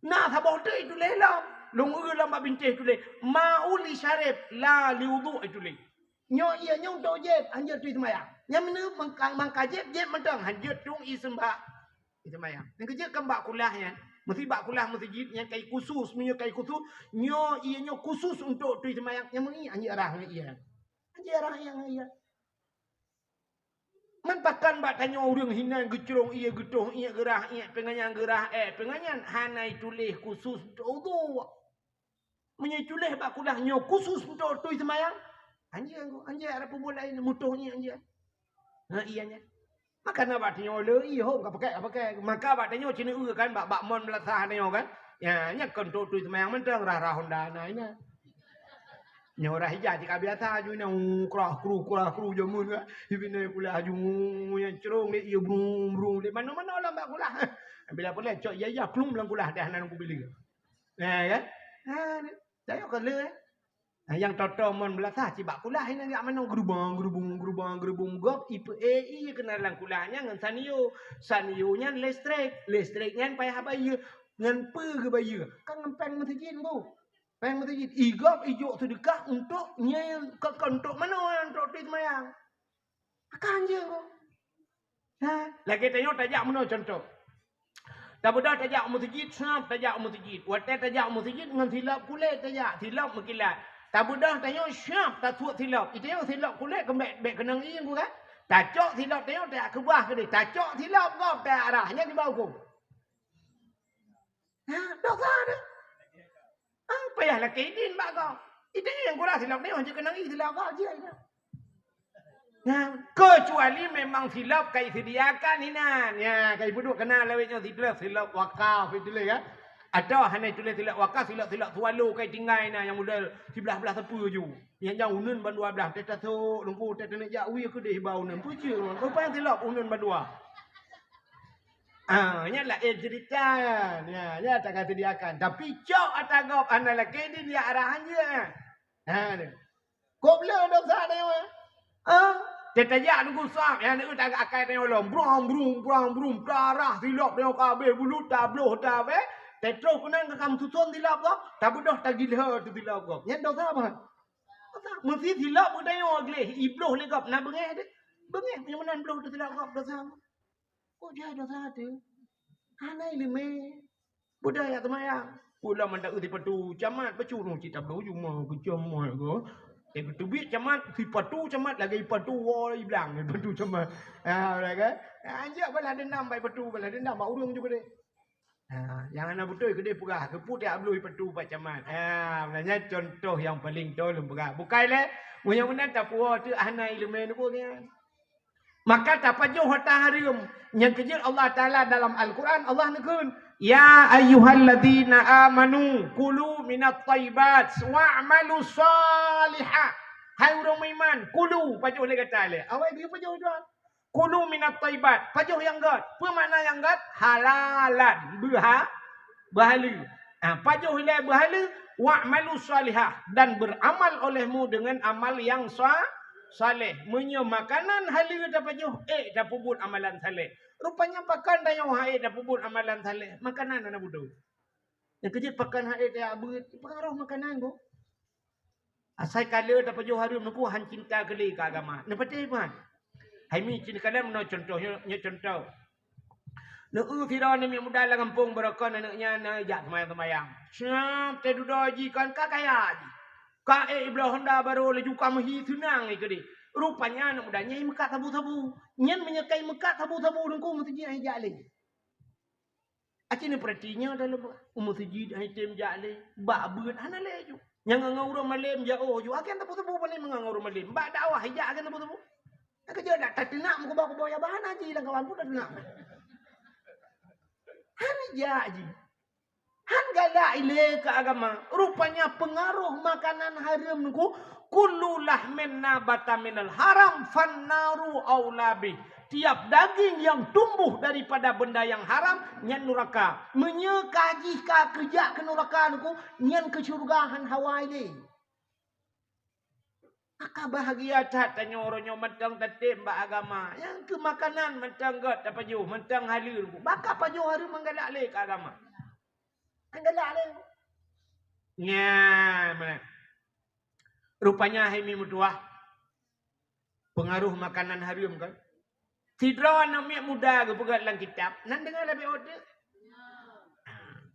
Na saboh teuk ituléh lom. Lôn eu lom bak bintéh tuléh, "Ma'u li syarib, la li wudhu" ituléh. Nyoe ié nyoe untuk jieb, hanjeuet tui seumayang. Nyang meunan mangka, mangka jieb, jieb mantong, hanjeuet tueng ié seumbah. Ié seumayang. Nyang keujeuet kan bak kulah nyan. Meusti bak kulah meuseujid nyang kai khusus, meunyoe kai khusus, nyoe ié nyoe khusus untuk tui seumayang. Nyang meunan hanjeuet rah ngon ié. Hanjeuet rah ngon ié. Man pakon bak tanyoe ureuëng hinan geucrông ié, geutoh ié, geurah ié, peungeunyan geurah, eh, peungeunyan hana ituléh khusus untuk udhu. Meunyoe ituléh bak kulah nyoe khusus untuk tui seumayang, anjing, anjing ada peubuet laén, mutoh ié anjing. Ha, ié nyan. Maka na bak tanyoe le ié hom ka pakai, ka pakai. Maka bak tanyoe cina kan bak, bak mon beulasah tanyoe kan. Ya, nyan kon untuk tui seumayang mantong rah-rah honda na inan. Nyoe rah ija cit ka biasa aju nyan, uh, krah kru, krah kru jameun kan. Ibi nai pula aju, uh, nyang crông lé ié brung, brung lé mano-mano lam bak kulah. Bila pula cok ija-ija plum lam kulah dah nan kubi lé. Nah, kan? Ha, ni. Tanyoe ka le, eh. Nah, nyang toto mon beulasah cit bak kulah inan jak mano gerubang, gerubung, gerubang, gerubung gob ipe, eh, ié keunan lam kulah nyan ngon sanyo. Sanyo nyan listrik, listrik nyan payah bayeue. Ngon peue geubayeue? Kan ngon péng meuseujid, Bu. Péng meuseujid, i gob ijok seudeukah untuk nyang ka, ka untuk manoe, untuk tui seumayang. Maka anjing ko. Ha, lagèe tanyoe tajak meunoe contoh. Tabeudôh tajak u meuseujid, sab tajak u meuseujid. Watèe tajak u meuseujid ngon silop kulét tajak, silop meukilat. Tabeudôh tanyoe sab tasuek silop. Itanyoe silop kulét keumbèk bèk keunong ié ko kan. Tacok silop tanyoe tajak keubah keudeh. Tacok silop gob tajak rah. Nyan kiban hukôm. Ha, dosa tu. Ah, payah lakèe idin bak gob. Idin nyang gura silop ni, hanjeuet keunong i silop gob jih. Nah, kecuali memang silop ka isediakan inan. Ya, ka ipeuduek keunan lawét nyoe, silop, silop wakaf itulah ya. Atau hana itulah silop wakaf, silop-silop swallow ka itinggai inan nyang model siblah-blah sapeue ju. Nyang jauh uneun ban dua blah, teuh tasok, lungku, teuh teuneuk jak wie keudeh ba uneun. Peue cit, rupanya silop uneun ban dua. Ah, nyan laén cerita. Ya, ya, tak ka sediakan. Tapi cok ata gob hana lakée idin ya arahan je. Ha, ni. Kok le dosa tanyoe? Ha? Teutajak nunggu sab, nyang neu akai tanyoe lom. Brong, brung, brong, brung, tarah silop tanyoe ka abéh, bulu tabloh tabéh. Tetroh keunan ka kam suson silop tu, tabeudôh tagilho teuh silop gob. Nyan dosa apa? Dosa. Meusi silop tanyoe gleh, ibloh lé gob, na beungéh deh. Beungéh, nyang meunan bloh teuh silop gob, dosa. Kok jai dosa teuh? Hana ileumé. Budaya seumayang. Pula mandak sipatu camat, bacut nyoe cit tabloe jumah keu camat ko. Eh, teubiet camat, sipatu camat lagée sipatu woe iblang, sipatu camat. Ha, udah kan? Ha, anjak balas dendam bak sipatu, balas dendam bak ureuëng juga deh. Ha, nyang hana beutôi keudeh peugah, keupeue tiak bloe sipatu bak camat. Ha, maknanya contoh nyang paling toe lôn peugah. Bukai lé, meunyoe meunan tapuwoe teuh hana ileumé neuku nyan. Maka tapajoh hareuem. Nyang keujeuet Allah Taala dalam Al-Quran, Allah neukheun, "Ya ayyuhalladzina amanu kulu minat thayyibat wa'malu shalihah." Hai ureuëng meuiman, kulu, pajoh lé gata lé. Awai geupajoh tuan. Kulu minat thayyibat, pajoh nyang gét. Peue makna nyang gét? Halalan, beuha, beuhaleue. Ha, pajoh ilée beuhaleue, wa'malu shalihah, dan beramal olehmu dengan amal yang sa-, saleh. Meunyoe makanan haleue tapajoh, ék tapeubuet amalan saleh. Rupanya pakon tanyoe han ék tapeubuet amalan saleh, makanan hana beutôi. Nyang keujeuet pakon han ék tajak beuet, pengaruh makanan ko. Asai ka le tapajoh hareuem neuku han cinta keu lé keu agama. Neupatéh ban. Hai mi cit kalon meunoe contoh, nyoe, nyoe contoh. Neu sidroe aneuk miet muda lam gampông barokon aneuk nyan na jak seumayang-seumayang. Siap teududoe jih kon ka kaya jih. Ka ék ibloe honda barô laju ka meuhi seunang jih keudeh. Rupanya aneuk muda nyan imeukat sabu-sabu. Nyan meunyoe ka imeukat sabu-sabu teungku meuseujid han ijak lé. Aci neupeurati nyoe dalam u meuseujid han item jak lé, bak beuet hana lé ju. Nyang ngon ureuëng malém jak oh ju, akan teupeu-teupeu paléng ngon ureuëng malém. Bak dakwah ijak akan teupeu-teupeu. Nyang keujeuet dak tateunak meukuba-kuba ya bahan haji lam kawan pun tateunak. Han ijak ji. Han galak ilée keu agama. Rupanya pengaruh makanan hareuem neuku, kullu lahmin nabata minal haram fannaru aula bih. Tiap daging yang tumbuh daripada benda yang haram, nyan nuraka. Meunyoe ka jih ka keujak keu nuraka neuku, nyan keu syeuruga han hawa ilée. Maka bahagia that tanyoe uroe nyoe mantong tatem bak agama. Nyang keu makanan mantong gét tapajoh, mantong haleue. Maka pajoh hareuem meugalak lé keu agama. Meugalak lé. Nyan mana. Rupanya hai mi meutuah. Pengaruh makanan hareuem kan. Sidroe aneuk miet muda geupeugah lam kitab, nan deungoe lé B O T.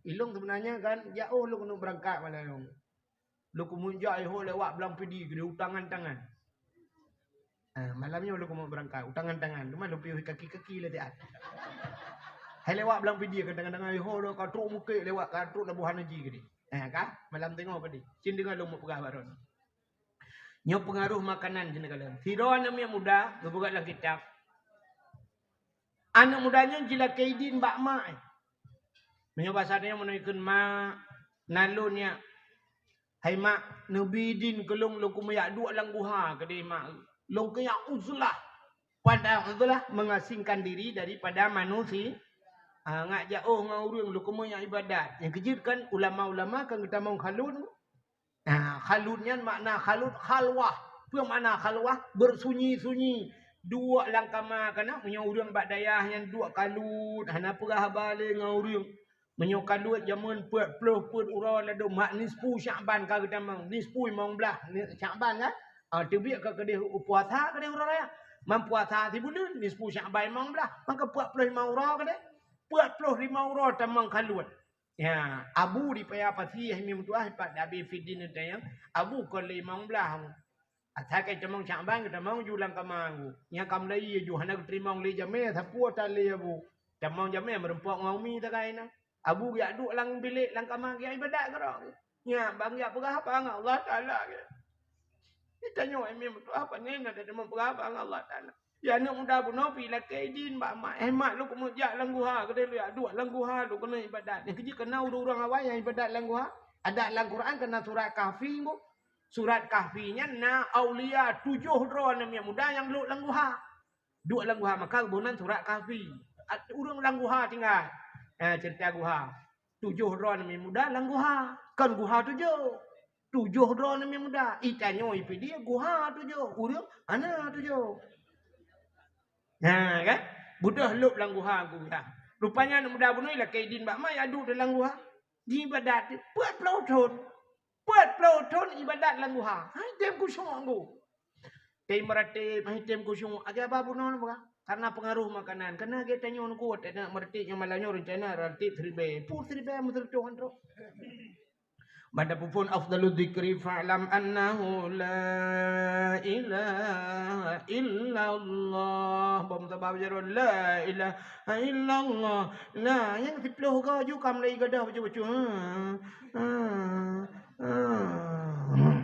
Ilong sebenarnya kan, jak oh lôn keuneuk beurangkat malam nyoe. Lôn keumeung jak iho lewat Blang Pidi keudeh utangan-tangan. Ah, malam nyoe lôn keumeung beurangkat utangan-tangan. Cuma lôn piôh kaki-kaki lé tiat. Hai lewat Blang Pidi kan tangan-tangan iho lôn ka trok mukek lewat ka trok laboh hana ji keudeh. Ah, ka? Malam teungoh keudeh. Cin deungoe lôn meupeugah baron. Nyoe pengaruh makanan keuneuk kalon. Sidroe aneuk miet muda geupeugah lam kitab. Aneuk muda nyan jilakée idin bak mak. Meunyoe basa tanyoe meunan ikheun mak, nalon nyak. Hai mak, neubi idin keu lôn, lôn keumeung jak duek lam guha keudeh mak. Lôn keuh jak uzlah. Pada uzlah mengasingkan diri daripada manusia. Ah, ngak jak oh ngon ureuëng lôn keumeung jak ibadat. Nyang keujeuet kan ulama-ulama kan geutamong khalut. Nah, khalut nyan makna khalut khalwah. Peue makna khalwah? Beursunyi-sunyi. Duek lam kama kana meunyoe ureuëng bak dayah nyan duek kalut, hana peugah haba lé ngon ureuëng. Meunyoe kalut jameun peuet ploh peuet uroe ladôm mak nisfu Syakban ka geutamong, nisfu limong blaih ni-, Syakban kan? Ah, teubiet ka keudeh puasa keudeh uroe raya. Man puasa sibuleuen, nisfu Syakban limong blaih, maka peuet ploh limong uroe keudeh. Peuet ploh limong uroe tamong kalut. Ya, abu di paya pasi hai mi meutuah pat dabi fidin tayang. Abu kon lé limong blaih. Asai kai tamong Syakban, tamong ju lam kama. Nyang kam lai ju hana geuteurimong lé jamé, sapeue tan lé abu. Tamong jamé meureumpok ngon umi takai na. Abu geujak duek lam bilék lam kama geujak ibadat keudroe. Nya, bang geujak peugah apa ngon Allah Taala. Tanyoe, "Eh, meutuah, pane na teurimong peuraba ngon Allah Taala?" Ya, aneuk muda bunoe pi lakée idin bak mak. "Eh, mak, lôn keuneuk jak lam guha, keudeh lôn jak duek lam guha, lôn keuneuk ibadat." Nyan keuh jih keunan ureuëng-ureuëng awai nyang ibadat lam guha. Adak lam Quran keunan surat Kahfi, Bu. Surat Kahfi nyan na aulia tujoh droe aneuk muda nyang lhok lam guha. Duek lam guha, maka geuboh nan surat Kahfi. At-, ureuëng lam guha tinggai. Eh, cerita guha. Tujoh droe aneuk muda lam guha. Kon guha tujoh. Tujoh droe aneuk muda. Itanyoe ipidie guha tujoh. Ureuëng hana tujoh. Ha, kan? Beudôh lhok lam guha, guha. Rupanya aneuk muda bunoe lakée idin bak mak, ya duek di lam guha. Jiibadat peuet ploh thon. Peuet ploh thon ibadat lam guha. Hai tem khusyuk, Bu. Tem meuratéb, hai tem khusyuk. Agai haba bunoe, Bu. Karena pengaruh makanan. Karena geutanyoe nyoe kuat, na meuratéb nyang malam nyoe rencana ratéb siribèe. Peue siribèe meuseureutoh trok. Banda pupun afdalu dzikri fa'lam annahu la ilaha illallah. Bom tabah jaroe la ilaha illallah. Nah, nyang siploh go ju ka mulai gadoh bacut-bacut. Ha. Ah, ah.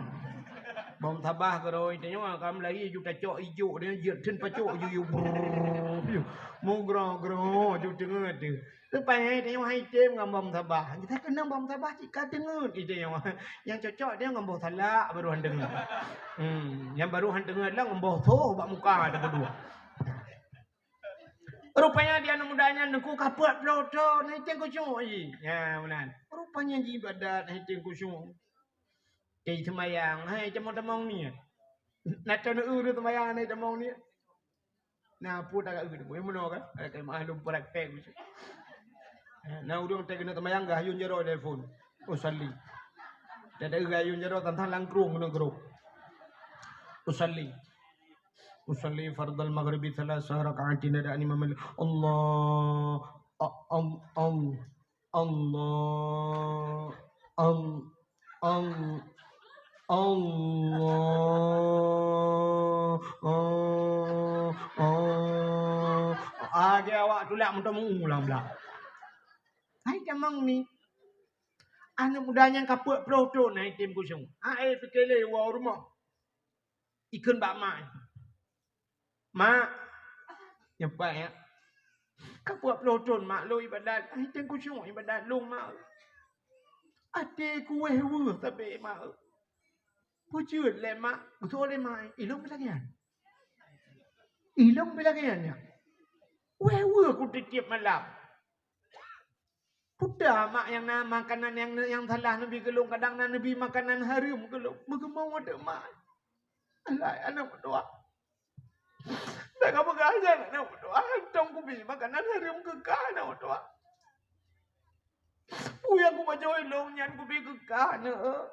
Bom tabah keudroe, tanyoe ka meulayi ju tacok ijok, dia jeuet theun pacok ju, ju, brrrr, ju. Mugroe-groe ju teungeut tu. Rupanya tanyoe hai tem ngon bom tabah. Kita keunong bom tabah cit ka teungeut, ide nyoe. Nyang cocok dia ngon boh salak baru han teungeut. Hmm, nyang baru han teungeut lah ngon boh soh bak muka ada kedua. Rupanya di aneuk muda nyan teungku ka peuet ploh thon, hai tem khusyuk jih. Ya, meunan. Rupanya jiibadat, hai tem khusyuk. Jadi seumayang, hai tamong-tamong niet. Na teuneuk eu seumayang, hai tamong niet. Na peue taga eu, meunoe kan? Ada maklum praktek. Na ureuëng teuh keuneuk seumayang, geuhayun jaroe telepon. Usalli. Tada geuhayun jaroe, tantang langkrueng keuneuk grob. Usalli. Usalli fardal maghribi thalatha raka'atin, ada imam, Allah, a-, am-, am-, Allah, am-, am-, Allah, oh, oh. Agai awak tulak meuteumeu ulang blah. Hai tamong niet. Aneuk muda nyang ka peuet ploh thon, hai tem khusyuk. Hai pike lé woe u rumoh. Ikheun bak mak. "Mak, nyoe pat ya. Ka peuet ploh thon mak lôn ibadat, hai tem khusyuk ibadat lôn mak. Até ku wéh weueh sabe mak. Peue jeuet lé mak?" Geutanyoe lé mak, "Ilôn pih lagée nyan. Ilôn pih lagée nyan ya. Wéh weueh ku tiep-tiep malam." Peue mak nyang na makanan nyang, nyang salah neubi keu lôn, kadang na neubi makanan hareuem keu lôn. Meugeumong watée mak. Alah, aneuk meutuah. Dak ka peugah nyan aneuk meutuah, hantom kubi makanan hareuem keu kah aneuk meutuah. Peue nyang kubajoe lôn nyan kubi keu kah aneuk.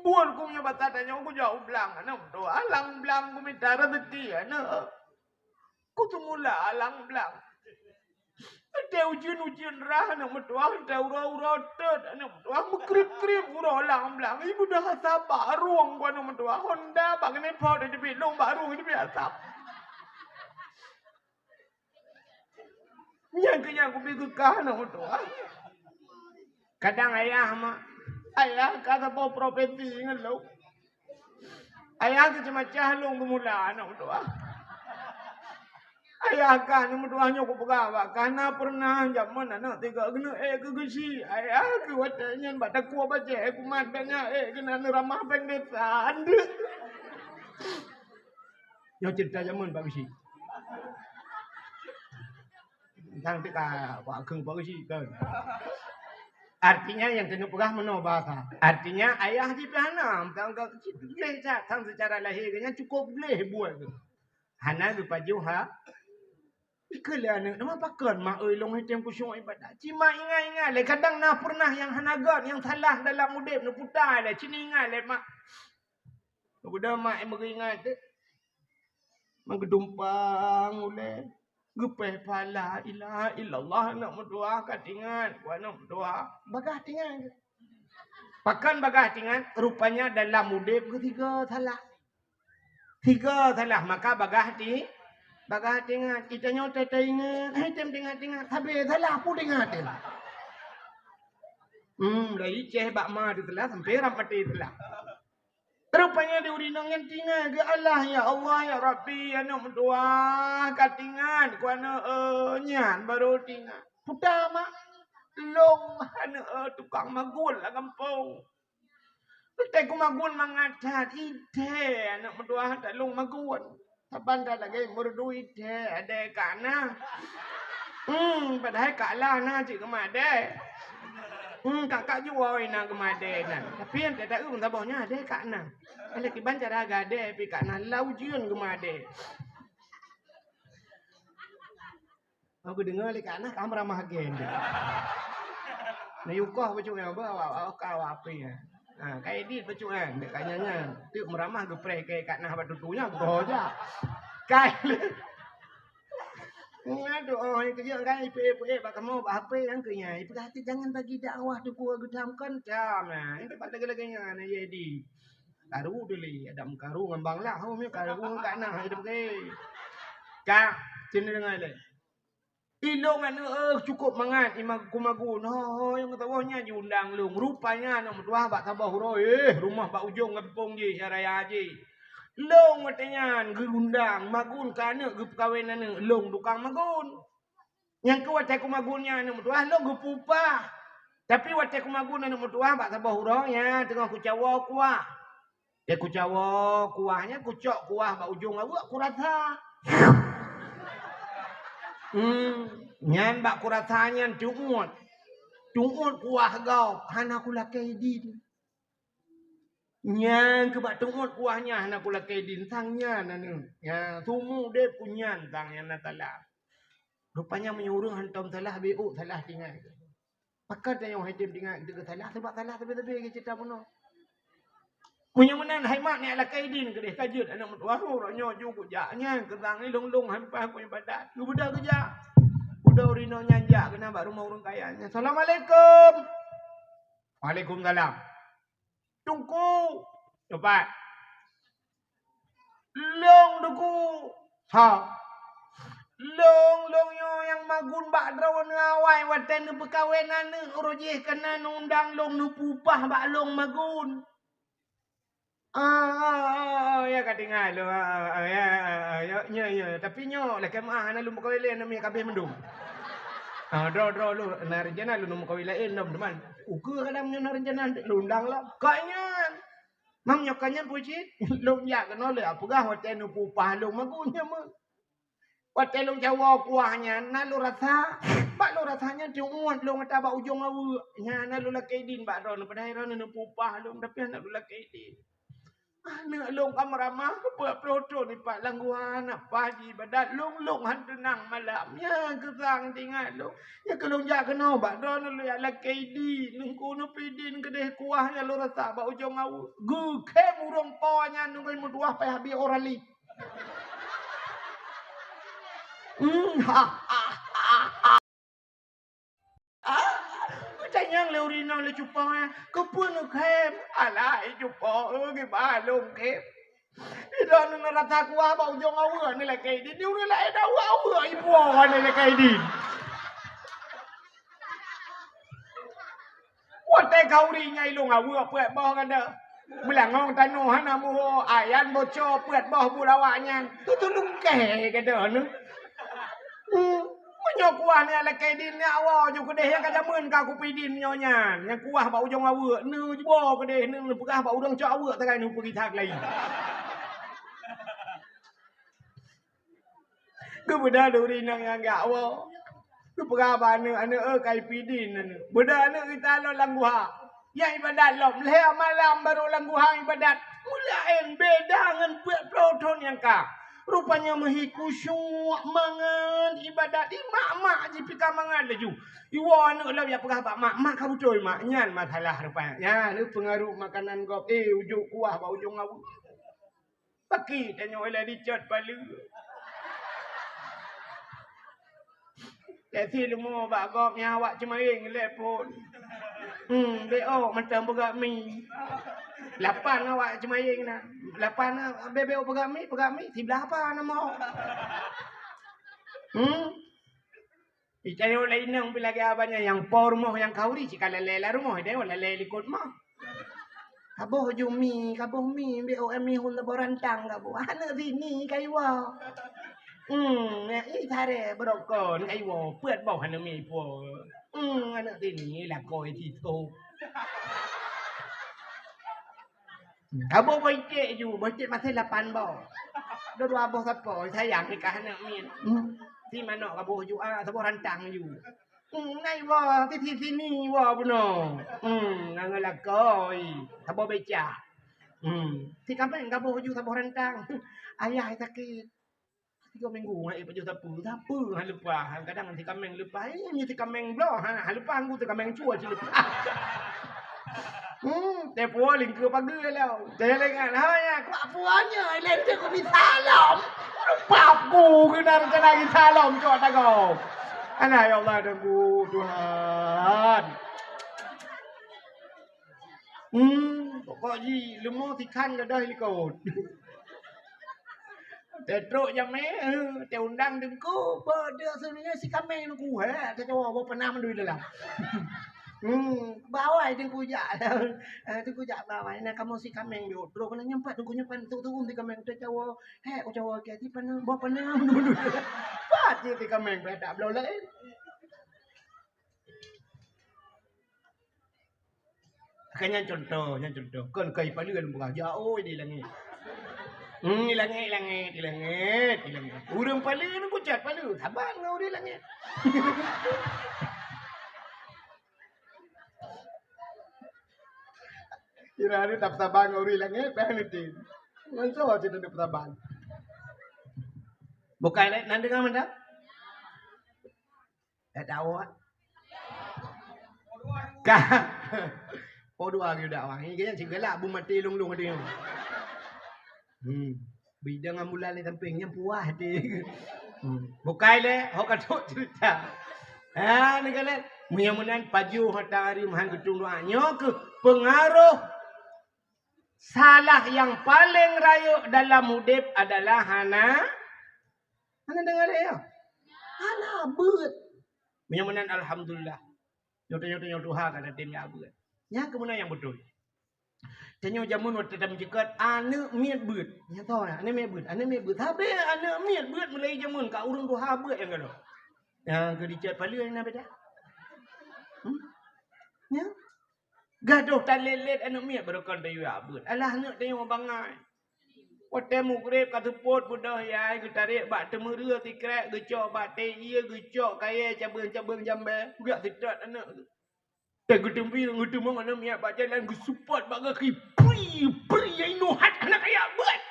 Buet ku meunyoe bak tanyoe kujak u blang aneuk meutuah, lam blang kumita raseuki aneuk. Kuteumula lam blang. Watée ujeuen-ujeuen rhah aneuk meutuah, watée uroe-uroe teut aneuk meutuah, meukrieb-krieb uroe lam blang. Ibu dah saba rueng ku aneuk meutuah, honda bak keuneuk po di teubiet lôn bak rueng teubiet asab. Nyan keuh nyang kubi keu kah aneuk meutuah. Kadang ayah mak, ayah ka saboh profesi ngon lôn. Ayah keuh ceumacah lôn geumula aneuk meutuah. Ayah kah aneuk meutuah nyoe kupeugah bak kah na peureunah jameun aneuk tiga keuneuk ék keu geuchik. Ayah keuh watée nyan bak takue bajée kumat dan nyan ék keunan ramah péng desa. Nyoe ceurita jameun bak geuchik. Tang teuka bak keueng bak geuchik kan. Artinya nyang keuneuk peugah meunoe bahasa. Artinya ayah jih pih hana, meutanggap gleh that, sang seucara lahé geuh nyan cukôp gleh buet geuh. Hana geupajoh ha. Ikheun lé aneuk, "Nama pakon mak oi lôn item khusyuk ibadat?" Cit mak ingat-ingat lé, kadang na peureunah nyang hana gét, nyang salah dalam udeb neuputa lé, cit ingat lé mak. Geupeugah mak meuingat teuh. Meugeudong pang ulée. Geupéh phala, "La ilaha illallah," aneuk meutuah ka teuingat, ku aneuk meutuah. Bagah teuingat. Pakon bagah teuingat? Rupanya dalam udeb geuh tiga salah. Tiga salah, maka bagah ti-, bagah teuingat. Geutanyoe teuingat, hai tem teuingat-teuingat. Sabe salah pun teuingat teuh. Hmm, dari Aceh bak ma teuh salah, sampai rab maté salah. Rupanya di ureueng inong nyan tingat geualah, "Ya Allah, ya Rabbi, aneuk meutuah ka tingat ku aneuk, eh, nyan baru tingat." Puta mak, lôn aneuk, eh, tukang magun lam gampông. Teuntèe ku magun mangat that, idèe aneuk meutuah that lôn magun. Saban that lagèe meureudu idèe, adèe ka na. Hmm, padahai ka lah na cit geumadèe. Hmm, ka, ka juwai na geumadèe na. Tapi nyang teuta eu meusaboh nyan adèe ka na. Alah kiban cara gadèe pi ka na, lau jeuet geumadèe. Aku deungoe lé ka na, ka meuramah gen. Neuyukoh bacut nyan, ba, ba, ba, ka, ba, api nyan. Ha, ka edit bacut nyan, dek ka nyan nyan. Teuk meuramah geupreh ke ka na bak tutu nyan, geuho jak. Kai. Nyan tu, oh, nyang keujeuet kan, ipeuék-ipeuék bak kamoe, bak H P nyang keu nyan. Ipeugah, "Jangan bagi dakwah tu, gua geudam kan, cam." Nah, itu pat lagèe-lagèe nyan, ya, di. Karu tu lé, ada meukaru ngon bang lah, oh, karu ngon ka na, itu pakai. Ka, sini dengar lé. Ilong aneuk, eh, cukup mangat, ima-, ku magun. Ho, ho, nyang meusaboh nyan jiundang lôn. Rupanya aneuk meutuah bak saboh uroe, eh, rumoh bak ujong gampông jih, ya raya jih. Lôn watèe nyan geuundang, magun keu aneuk, geupeukawen aneuk, lôn tukang magun. Nyang keu watèe ku magun nyan aneuk meutuah, lôn geupeu upah. Tapi watèe ku magun aneuk meutuah bak saboh uroe, ya, teungoh kucawoe kuah. Lé kucawoe kuah nyan, kucok kuah bak ujong aweuek, kurasa. Hmm, nyan bak kurasa nyan tu'uet. Tu'uet kuah gob, hana kulakèe idin. Nyan keu bak tu'uet kuah nyan hana kulakèe idin, sang nyan aneuk. Nyan, sumu udép ku nyan sang nyan na salah. Rupanya meunyoe ureueng hantom salah, beuôt salah tingat. Pakon tanyoe hai tem tingat geuteuk salah, sabab salah sabe-sabe geucita bunoe. Meunyoe meunan hai mak, neulakèe idin keudeh ka jeuet aneuk meutuah, uroe nyoe ju kujak nyan keu sang ilong-long han paih ku ibadat. Geubeudôh geujak. Beudôh ureueng inong nyan jak keunan bak rumoh ureueng kaya nyan. "Assalamualaikum." "Waalaikumsalam." "Teungku." "Teumpat." "Lôn Teungku." "Ha." "Lôn, lôn nyoe nyang magun bak droeneuh awai watèe neupeukawen aneuk, uroe jih keunan neuundang lôn neupeu upah bak lôn magun." "Ah, ah, ah, ah, ya ka tinggai lôn, ah, ah, ah, ya, ah, ah, ya, ya, ya. Tapi nyoe lakèe meu'ah hana lôn peukawen lé, aneuk miet ka abéh mandum." "Ah, droe, droe lôn, na rencana lôn neupeukawen laén lom, teuma ukeue kadang nyoe na rencana lôn undang lom." Ka nyan. Mam nyoe ka nyan peue cit? Lôn jak keunoe lé, peugah watèe neupeu upah lôn magun nyan meuh. Watèe lôn cawoe kuah nyan, na lôn rasa. Bak lôn rasa nyan tu'uet lôn ata bak ujong aweuek. Nyan na lôn lakèe idin bak droeneuh, padahai droeneuh neupeu upah lôn, tapi hana lôn lakèe idin. Aneuk lôn ka meuramah keu peuet ploh thon ipat lam guha, na paih jiibadat, lôn, lôn han teunang malam. Nyan keu sang tingat lôn. Nyan keu lôn jak keunoe bak droeneuh lôn jak lakèe idin. Teungku neupeu idin keudeh kuah nyang lôn rasa bak ujong aweuek. Geukhém ureueng po nyan ngon meutuah payah bie Oralid. Hmm, ha, ha, ha, ha. Ah, geutanyong lé ureueng inong lé cupo nyan, "Keupeue neukhém?" "Alah, hai cupo, eh, kiban lôn khém. Droeneuh neurasa kuah bak ujong aweuek neulakèe idin, di ureueng laén aweuek-aweuek ipuwoe neulakèe idin." Watèe khauri nyan ilong aweuek peuet boh gata. Beulangong tanoh hana muho, ayan boco peuet boh bu lawak nyan. Tutulungkèe gata nyoe. Hmm. Meunyoe kuah nyan lakèe idin nyan awoe ju keudeh nyang ka jameun ka kupeue idin nyoe nyan. Nyang kuah bak ujong aweuek, neuboh keudeh, neupeugah bak ureueng cok aweuek sagai neupeugisa keulayi. Geubeudôh ureueng inong nyang jak woe. Geupeugah bak aneuk, "Aneuk, eh, ka ipeue idin aneuk." Beudôh aneuk geutalon lam guha. Nyang ibadat lom, lhèe malam barô lam guha ibadat. Meulaén beda ngon peuet ploh thon nyang ka. Rupanya meuhi khusyuk mangat ibadat. Ih, mak-mak jih pih ka mangat laju. Iwoe aneuk lom jak peugah bak mak, "Mak, ka beutôi, Mak." Nyan masalah rupanya. Nyan, eh, peungaruh makanan gob. Eh, ujok kuah bak ujong aweuek. Pakri tanyoe lé dicot paleue. Lé si leumo bak gob nyan awak ceumayeng lé phôn. Hmm, beuh mantong peugah mi. Lapan awak ceumayeng na. Lapan, beuh peugah mi, peugah mi, siblah apa nama? Hmm? Itanyoe lé inong pih lagèe abang nyan, nyang po rumoh nyang khauri cit ka lalè lam rumoh, itanyoe lalè likot moh. Kaboh ju mi, kaboh mi, B O M mi hun saboh rantang kaboh. Aneuk sini kaiwoe. Hmm, ya, ih, sare beurokon kaiwoe, peuet boh aneuk mi po. Hmm, aneuk sini lakoi sisok. Kaboh boh iték ju, boh iték maséh lapan boh. Dua-dua boh sapo, sayang nikah aneuk miet. Hmm. Si manok kaboh ju, ah, saboh rantang ju. Hmm, nai woe, sisi sini woe bunoe. Hmm, ngon lakoi. Saboh becak. Hmm, si kaméng kaboh ju saboh rantang. Ayah sakét. Tiga minggu ngai pajoh sapeue. Sapeue han leupah. Kadang si kaméng leupah. Eh, nyoe si kaméng bloe. Ha, han leupah ngon si kaméng cue si leupah. Hmm, teupeu lingkeu pageue lom. Teuingat, ha, ya, kuak puanya, lente ku mita lom. Pap ku keunan keunan mita lom, cok tagoe. Alah, ya Allah, Tuhanku, Tuhan. Hmm, pokok jih, leumo sikhan gadôh likot. Teutrok jamé, eh, teuundang teungku, peue dia sebenarnya si kaméng teungku, he, teucawa boh peunah mandum dalam. Hmm, bawai teungku jak. Eh, teungku jak bawai, nah kamoe si kaméng biôh. Trok keunan nyampat teungku nyampat tuk-tuk si kaméng teucawa. He, ucawa ke si peunah, boh peunah mandum dalam. Pat je si kaméng pada bloe laén. Kan nyan contoh, nyan contoh. Kon kai paleue lôn peugah, jauh di langét. Hmm, di langét, langét, di langét, di langét. Ureueng paleue nyoe kucat paleue, saban ngon ureueng langét. Kira ni tak saban ngon ureueng langét, bah ni tin. Ngon soe cit tak saban. Bukai lé, nan deungoe mantap? Eh, dakwah. Ka. Oh, dua hari dakwah. Ini kan cik galak bu mati lung-lung dia. Hmm. Bidang ambulan ni samping yang puas dia. Hmm. Bukai lé, ho ka tok cerita. Ha, ni kan lé. Mudah-mudahan pajoh harta hari mahan ketung doa. Nyoe ke pengaruh salah yang paling rayeuk dalam udép adalah hana Hana deungoe lé, ya? Hana beuet. Meunyoe meunan, alhamdulillah. Nyoe tanyoe-tanyoe tuha ka tatem jak beuet. Nyan keuh meunan nyang beutôi. Tanyoe jameun watèe tameuceukat, aneuk miet beuet. Nyan toh, aneuk miet beuet, aneuk miet beuet. Sabé aneuk miet beuet mulai jameun ka ureueng tuha beuet nyang gadôh. Nyang keu dicet paleue na beda. Hmm? Nyan. Gadôh talét-lét aneuk miet beureukan tayue beuet. Alah aneuk tanyoe bangai. Watèe mugreb ka seupôt beudôh yai, geutarek bak teumeureue sikrek, geucok bak tée ié, geucok kayèe cabeueng-cabeueng jambé, geujak seutot aneuk. Teuh geuteumbi, geuteumong aneuk miet bak jalan, geuseupôt bak gaki, pri, pri, yai nyoe hat hana kaya beuet.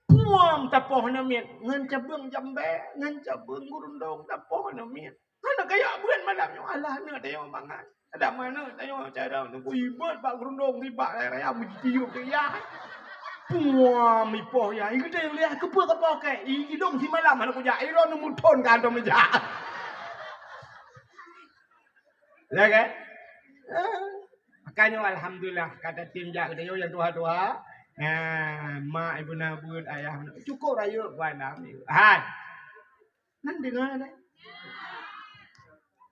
Puam tapoh aneuk miet, ngon cabeueng jambé, ngon cabeueng geurundong tapoh aneuk miet. Hana kaya beuet malam nyoe, alah aneuk tanyoe bangai. Adak aneuk tanyoe cara nunggu ibot bak geurundong, bak raya-raya meujitiup keu yah. Puam ipoh yah, geutanyong lé, "Keupeue kapoh kèe?" "I, idong simalam hana kujak, i droeneuh muthon ka hantom neujak." Ya kan? Ah. Makanya alhamdulillah, ka tatem jak geutanyoe nyang tuha-tuha. Nah, mak ibu na beuet, ayah na beuet. Cukup rayeuk buat nami. Hai. Nan deungoe deh.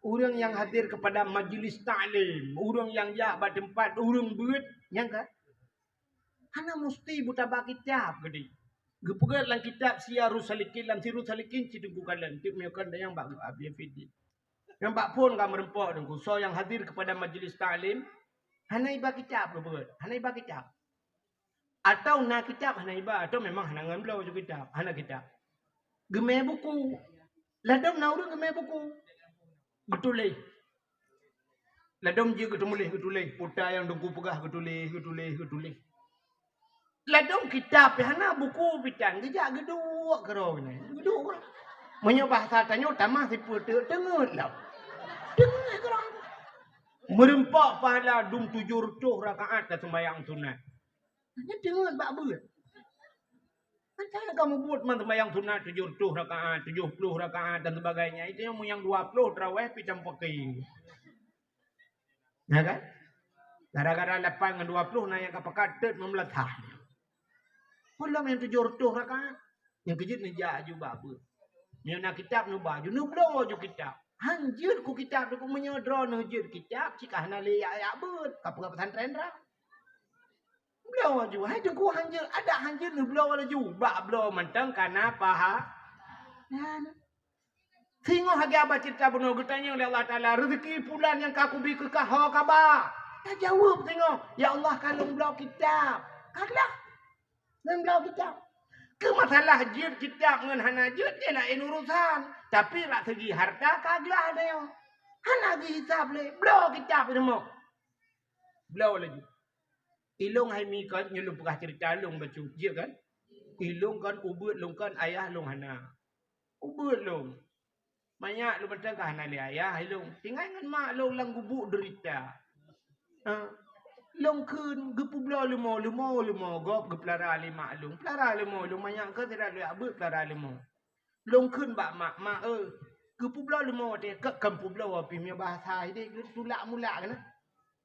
Ureueng nyang hadir kepada majlis taklim, ureueng nyang jak bak teumpat ureueng beuet, nyan kan? Hana musti buta bak kitab geude. Geupeugah lam kitab Siyarus Salikin, lam Sirus Salikin cit teungku kalon, tiep miyukan dayang bak Abi Fidi. Nyang bak phon ka meureumpok teungku, soe nyang hadir kepada majlis taklim, hana iba kitab geupeugah, hana iba kitab. Atau na kitab hana iba, atau memang hana ngon bloe ju kitab, hana kitab. Geumé buku. Ladom na ureueng geumé buku. Geutuléh. Ladom jeuet geuteumuléh, geutuléh. Peue nyang teungku peugah geutuléh, geutuléh, geutuléh. Ladom kitab pih hana, buku pih tan, geujak geuduek keudroe nyan. Geuduek. Meunyoe bahasa tanyoe tamah sipeue teuk teungeut lom. Teungeut keudroe. Meureumpok pahala dum tujoh reutôh rakaat ka seumayang sunat. Nyan teungeut bak beuet. Macam kamu buat man sembahyang sunat tujoh reutôh rakaat, tujoh ploh rakaat dan sebagainya. Itu yang, yang dua ploh tarawih pi tam pakai. Ya kan? Gara-gara lapan ngon dua ploh na nyang ka pakat teut meumeulatah. Peulom nyang tujoh reutôh rakaat. Nyang keujeuet neujak aju bak beuet. Nyoe na kitab neuba aju, neubloe aju kitab. Han jeuet ku kitab tu, meunyoe droeneuh jeuet kitab, cit ka hana lé jak-jak beuet, ka peugah pesantren dah. Bloe laju. Hai Teungku, hanjeuet, adak hanjeuet neubloe laju. Bak bloe mantong kana paha. Nyan. Singoh lagèe haba ceurita bunoe, geutanyong lé Allah Taala, "Reuzeki pulan nyang ka kubi keu kah ho ka ba?" Tajaweueb singoh, "Ya Allah, ka lôn bloe kitab." Ka glah. Lôn bloe kitab. Keu masalah jeuet kitab ngon hana jeuet, nyan laén urusan. Tapi bak segi harta ka glah nyoe. Hana geuhisab lé, bloe kitab rumoh. Bloe laju. Ilôn hai mi kon, nyoe lôn peugah ceurita lôn bacut, jeuet kan? Ilôn kon ubeuet lôn kon, ayah lôn hana. Ubeuet lôn. Manyak lôn mantong ka hana lé ayah ilôn. Tinggai ngon mak lôn lam gubuk deurita. Ha. Lôn kheun geupeubloe leumo, leumo, leumo gob geupeulara lé mak lôn. Peulara leumo, lôn manyak keu sira lôn jak beuet peulara leumo. Lôn kheun bak mak, "Mak, eu, geupeubloe leumo watèe keu, kon peubloe pih meunyoe bahasa idéh geutulak mulak keunan."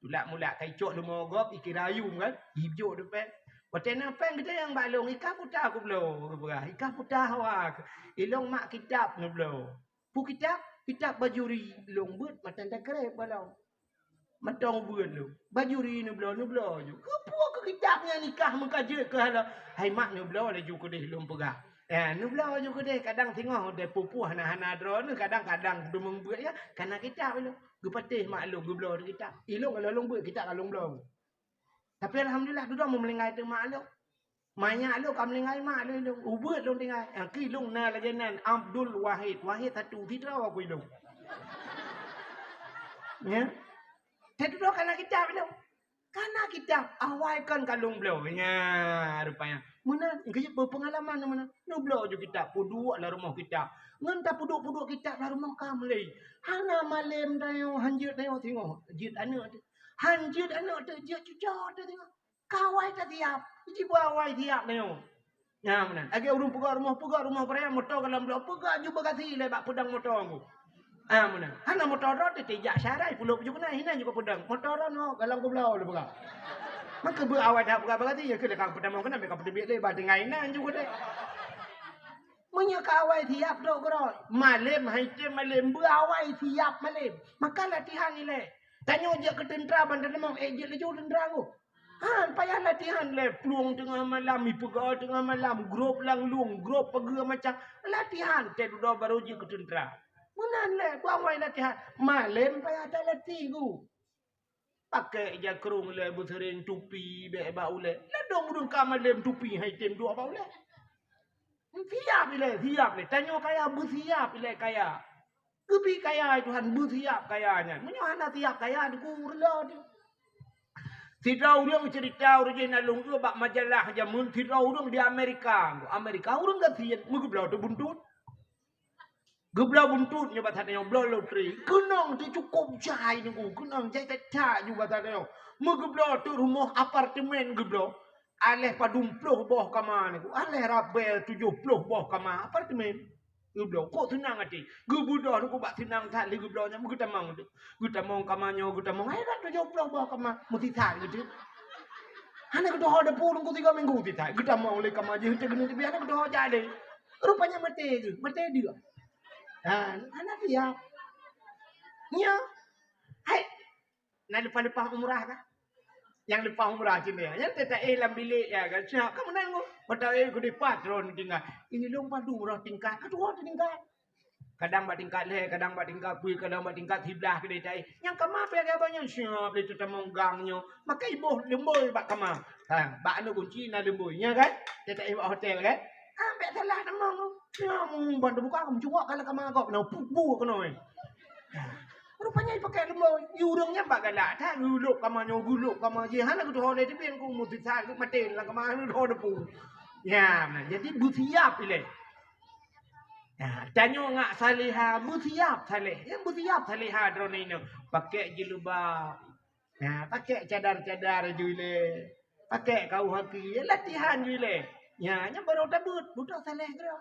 Tulak mulak ka icok leumo gob, ikira ayum kan, ijok di péng. Watèe na péng geutanyong bak lôn, "I kah peue ta kubloe?" Geupeugah, "I kah peue ta hawa?" "Ilôn mak kitab neubloe." "Peue kitab?" "Kitab bajuri." Lôn beuet mantong takreb bak lôn. Mantong beuet lôn. "Bajuri neubloe, neubloe ju." "Keupeue keu kitab nyan i kah meuka jeuet keu hana?" "Hai mak, neubloe laju keudéh," lôn peugah. Eh, neubloe laju keudéh, kadang singoh deh pupuh hana-hana droeneuh, kadang-kadang deungon beuet ya, kana kitab ilôn. Geupatéh mak lôn geubloe di kitab. Ilôn ka lôn beuet kitab ka lôn bloe. Tapi alhamdulillah dudoe meulinggai teuk mak lôn. Manyak lôn ka meulinggai mak lôn, lôn ubeuet lôn tinggai. Nyang keu ilôn na lagèe nan Abdul Wahid. Wahid satu, sidroe ku ilôn. Ya. Teududoe kana kitab ilôn. Kana kitab awai kon ka lôn bloe. Nya, rupanya. Meunan, geuyue peungalaman meunan. Neubloe ju kitab, peuduek lam rumoh kitab. Ngon tapeuduek-peuduek kitab lam rumoh ka mulai. Hana malém tanyoe, hanjeuet tanyoe singoh. Jeuet aneuk teuh. Hanjeuet aneuk teuh, jeuet cucoe teuh singoh. Ka awai tasiap. Jiba awai siap tanyoe. Nyan meunan. Lagèe ureueng peugah rumoh, peugah rumoh barayam, moto ka lam bloe, peugah ju bagasi lé bak peudong moto ngku. Ah, meunan. Hana moto droe teuh jak syarai pulo pujuh keunan, hinan ju ka peudong. Moto droe nyoe ka lam kubloe lé peugah. Maka beu awai that peugah bagasi, ya keu lé ka peutamong keunan, ka peuteubiet lé, bah tinggai inan ju keudéh. Meunyoe ka awai siap trok keudroe, malém hai tem malém, beu awai siap malém. Maka latihan ilèe. Tanyoe jeuet keu teuntra ban teuneumong, eh, jeuet laju teuntra ngku. Han payah latihan lé, plueng teungoh malam, ipeugah teungoh malam, grob lam lueng, grob pageue macam. Latihan, teududoe barô jeuet keu teuntra. Meunan lé, beu awai latihan. Malém payah talatih ngku. Pakèk jakrong lé, beuseuréng tupi bèk bak ulèe. Ladôm ureueng ka malém tupi hai tem duek bak ulèe. Siap ilèe, siap ilèe. Tanyoe kaya, beusiap ilèe kaya. Geubi kaya Tuhan, beusiap kaya nyan. Meunyoe hana siap kaya, dikeue reuloh teuh. Sidroe ureueng ceurita ureueng jih na lôn eu bak majalah jameun, sidroe ureueng di Amerika. Amerika ureueng gasien, meugeubloe teuh buntut. Geubloe buntut nyoe bak that nyoe, bloe lotri. Keunong teuh cukôp jai nyoe, keunong jai that-that ju bak that nyoe. Meugeubloe teuh rumoh apartemen geubloe. Aléh padum ploh boh kama nyoe, aléh rabée tujoh ploh boh kama apartemen. Geubloe, kok seunang até. Geubeudôh nyoe bak seunang that lé geubloe nyan, geutamong teuh. Geutamong kama nyoe, geutamong, hai, tujoh ploh boh kama, meusisat geuh teuh. Hana geutuho depu nunggu tiga minggu teuh that. Geutamong lé kama jih teuh geuneuk teubiet, hana geutuho jak lé. Rupanya maté geuh, maté deuek. Ha, hana siap. Nyoe. Hai, na leupah-leupah umrah kah? Nyang leupah umrah cit nyan. Nyan teuh taéh lam bilék ya kan. Siap, kamu nanggung. Mata éh geude patron tinggai. Ini lôn padum umrah tingkat. Keudua teuh tingkat. Kadang bak tingkat lhèe, kadang bak tingkat peuet, kadang bak tingkat siblaih keudéh taéh. Nyang kama pih lagèe abang nyan siap lé teutamong gang nyoe. Makai boh leumbôi bak kama. Ha, bak aneuk kunci na leumbôi. Nya kan? Teuh taéh bak hotel kan? Ah, bèk salah tamong. Nyoe ban teubuka, meucuwak ka lam kama gob, na pubu keunoe. Rupanya ipakai leumo, i ureueng nyan bak galak that, geulok kama nyoe, geulok kama jih, hana geutuho lé teubiet ku, meusisat geuh maté lam kama, hana geutuho depu. Ya, nah, jadi beusiap ilèe. Nah, tanyoe ngat saleha, beusiap saleh. Ya, beusiap saleha droeneuh inoe. Pakai jilbab. Nah, pakai cadar-cadar ju ilèe. Pakai kaos kaki, ya, latihan ju ilèe. Ya, nyan barô tabeuet, buta saleh droe.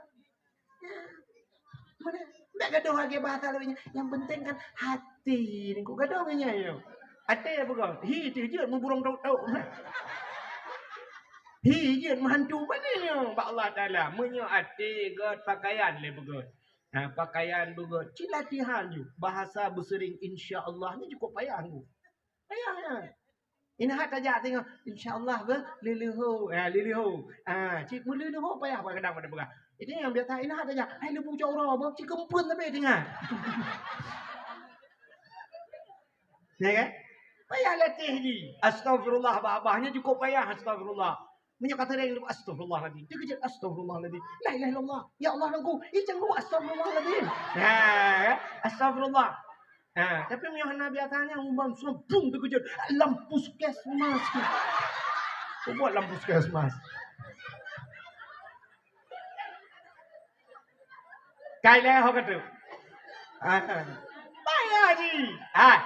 Mana? Bèk gadoh lagèe bahasa lawét nyan. Yang penting kan hati ni. Kok gadoh nyan nyoe? Até peugah, hi teuh jeuet meuburông tok-tok. Hi jeuet meuhantu bani nyoe bak Allah Taala. Meunyoe até göt pakaian lé beugöt. Ha, pakaian beugöt. Ci latihan ju. Bahasa beuseuring insya Allah ni cukup payah ngku. Payah nyan. Ingat tajak tengok, insya Allah beuh, leuleuho. Ha, leuleuho. Ha, cit meuleuho payah bak kadang pada peugah. Jadi nyang biasa ingat tajak, hai leubeh cok uroe beuh, cit keumpeuen tapi tengah. Ya kan? Payah latih di. Astagfirullah, babahnya cukup payah astagfirullah. Meunyoe ka sering tu, astagfirullahaladzim. Terkejut, astagfirullahaladzim. La ilaha illallah. Ya Allah, nangku. Ih, canggu, astagfirullahaladzim. Ha, astagfirullah. Ha, tapi meunyoe hana biasanya, umam sempung terkejut. Lam puskesmas. Kau buat lam puskesmas. Kai lé ho kata. Ah. Payah ji. Ah.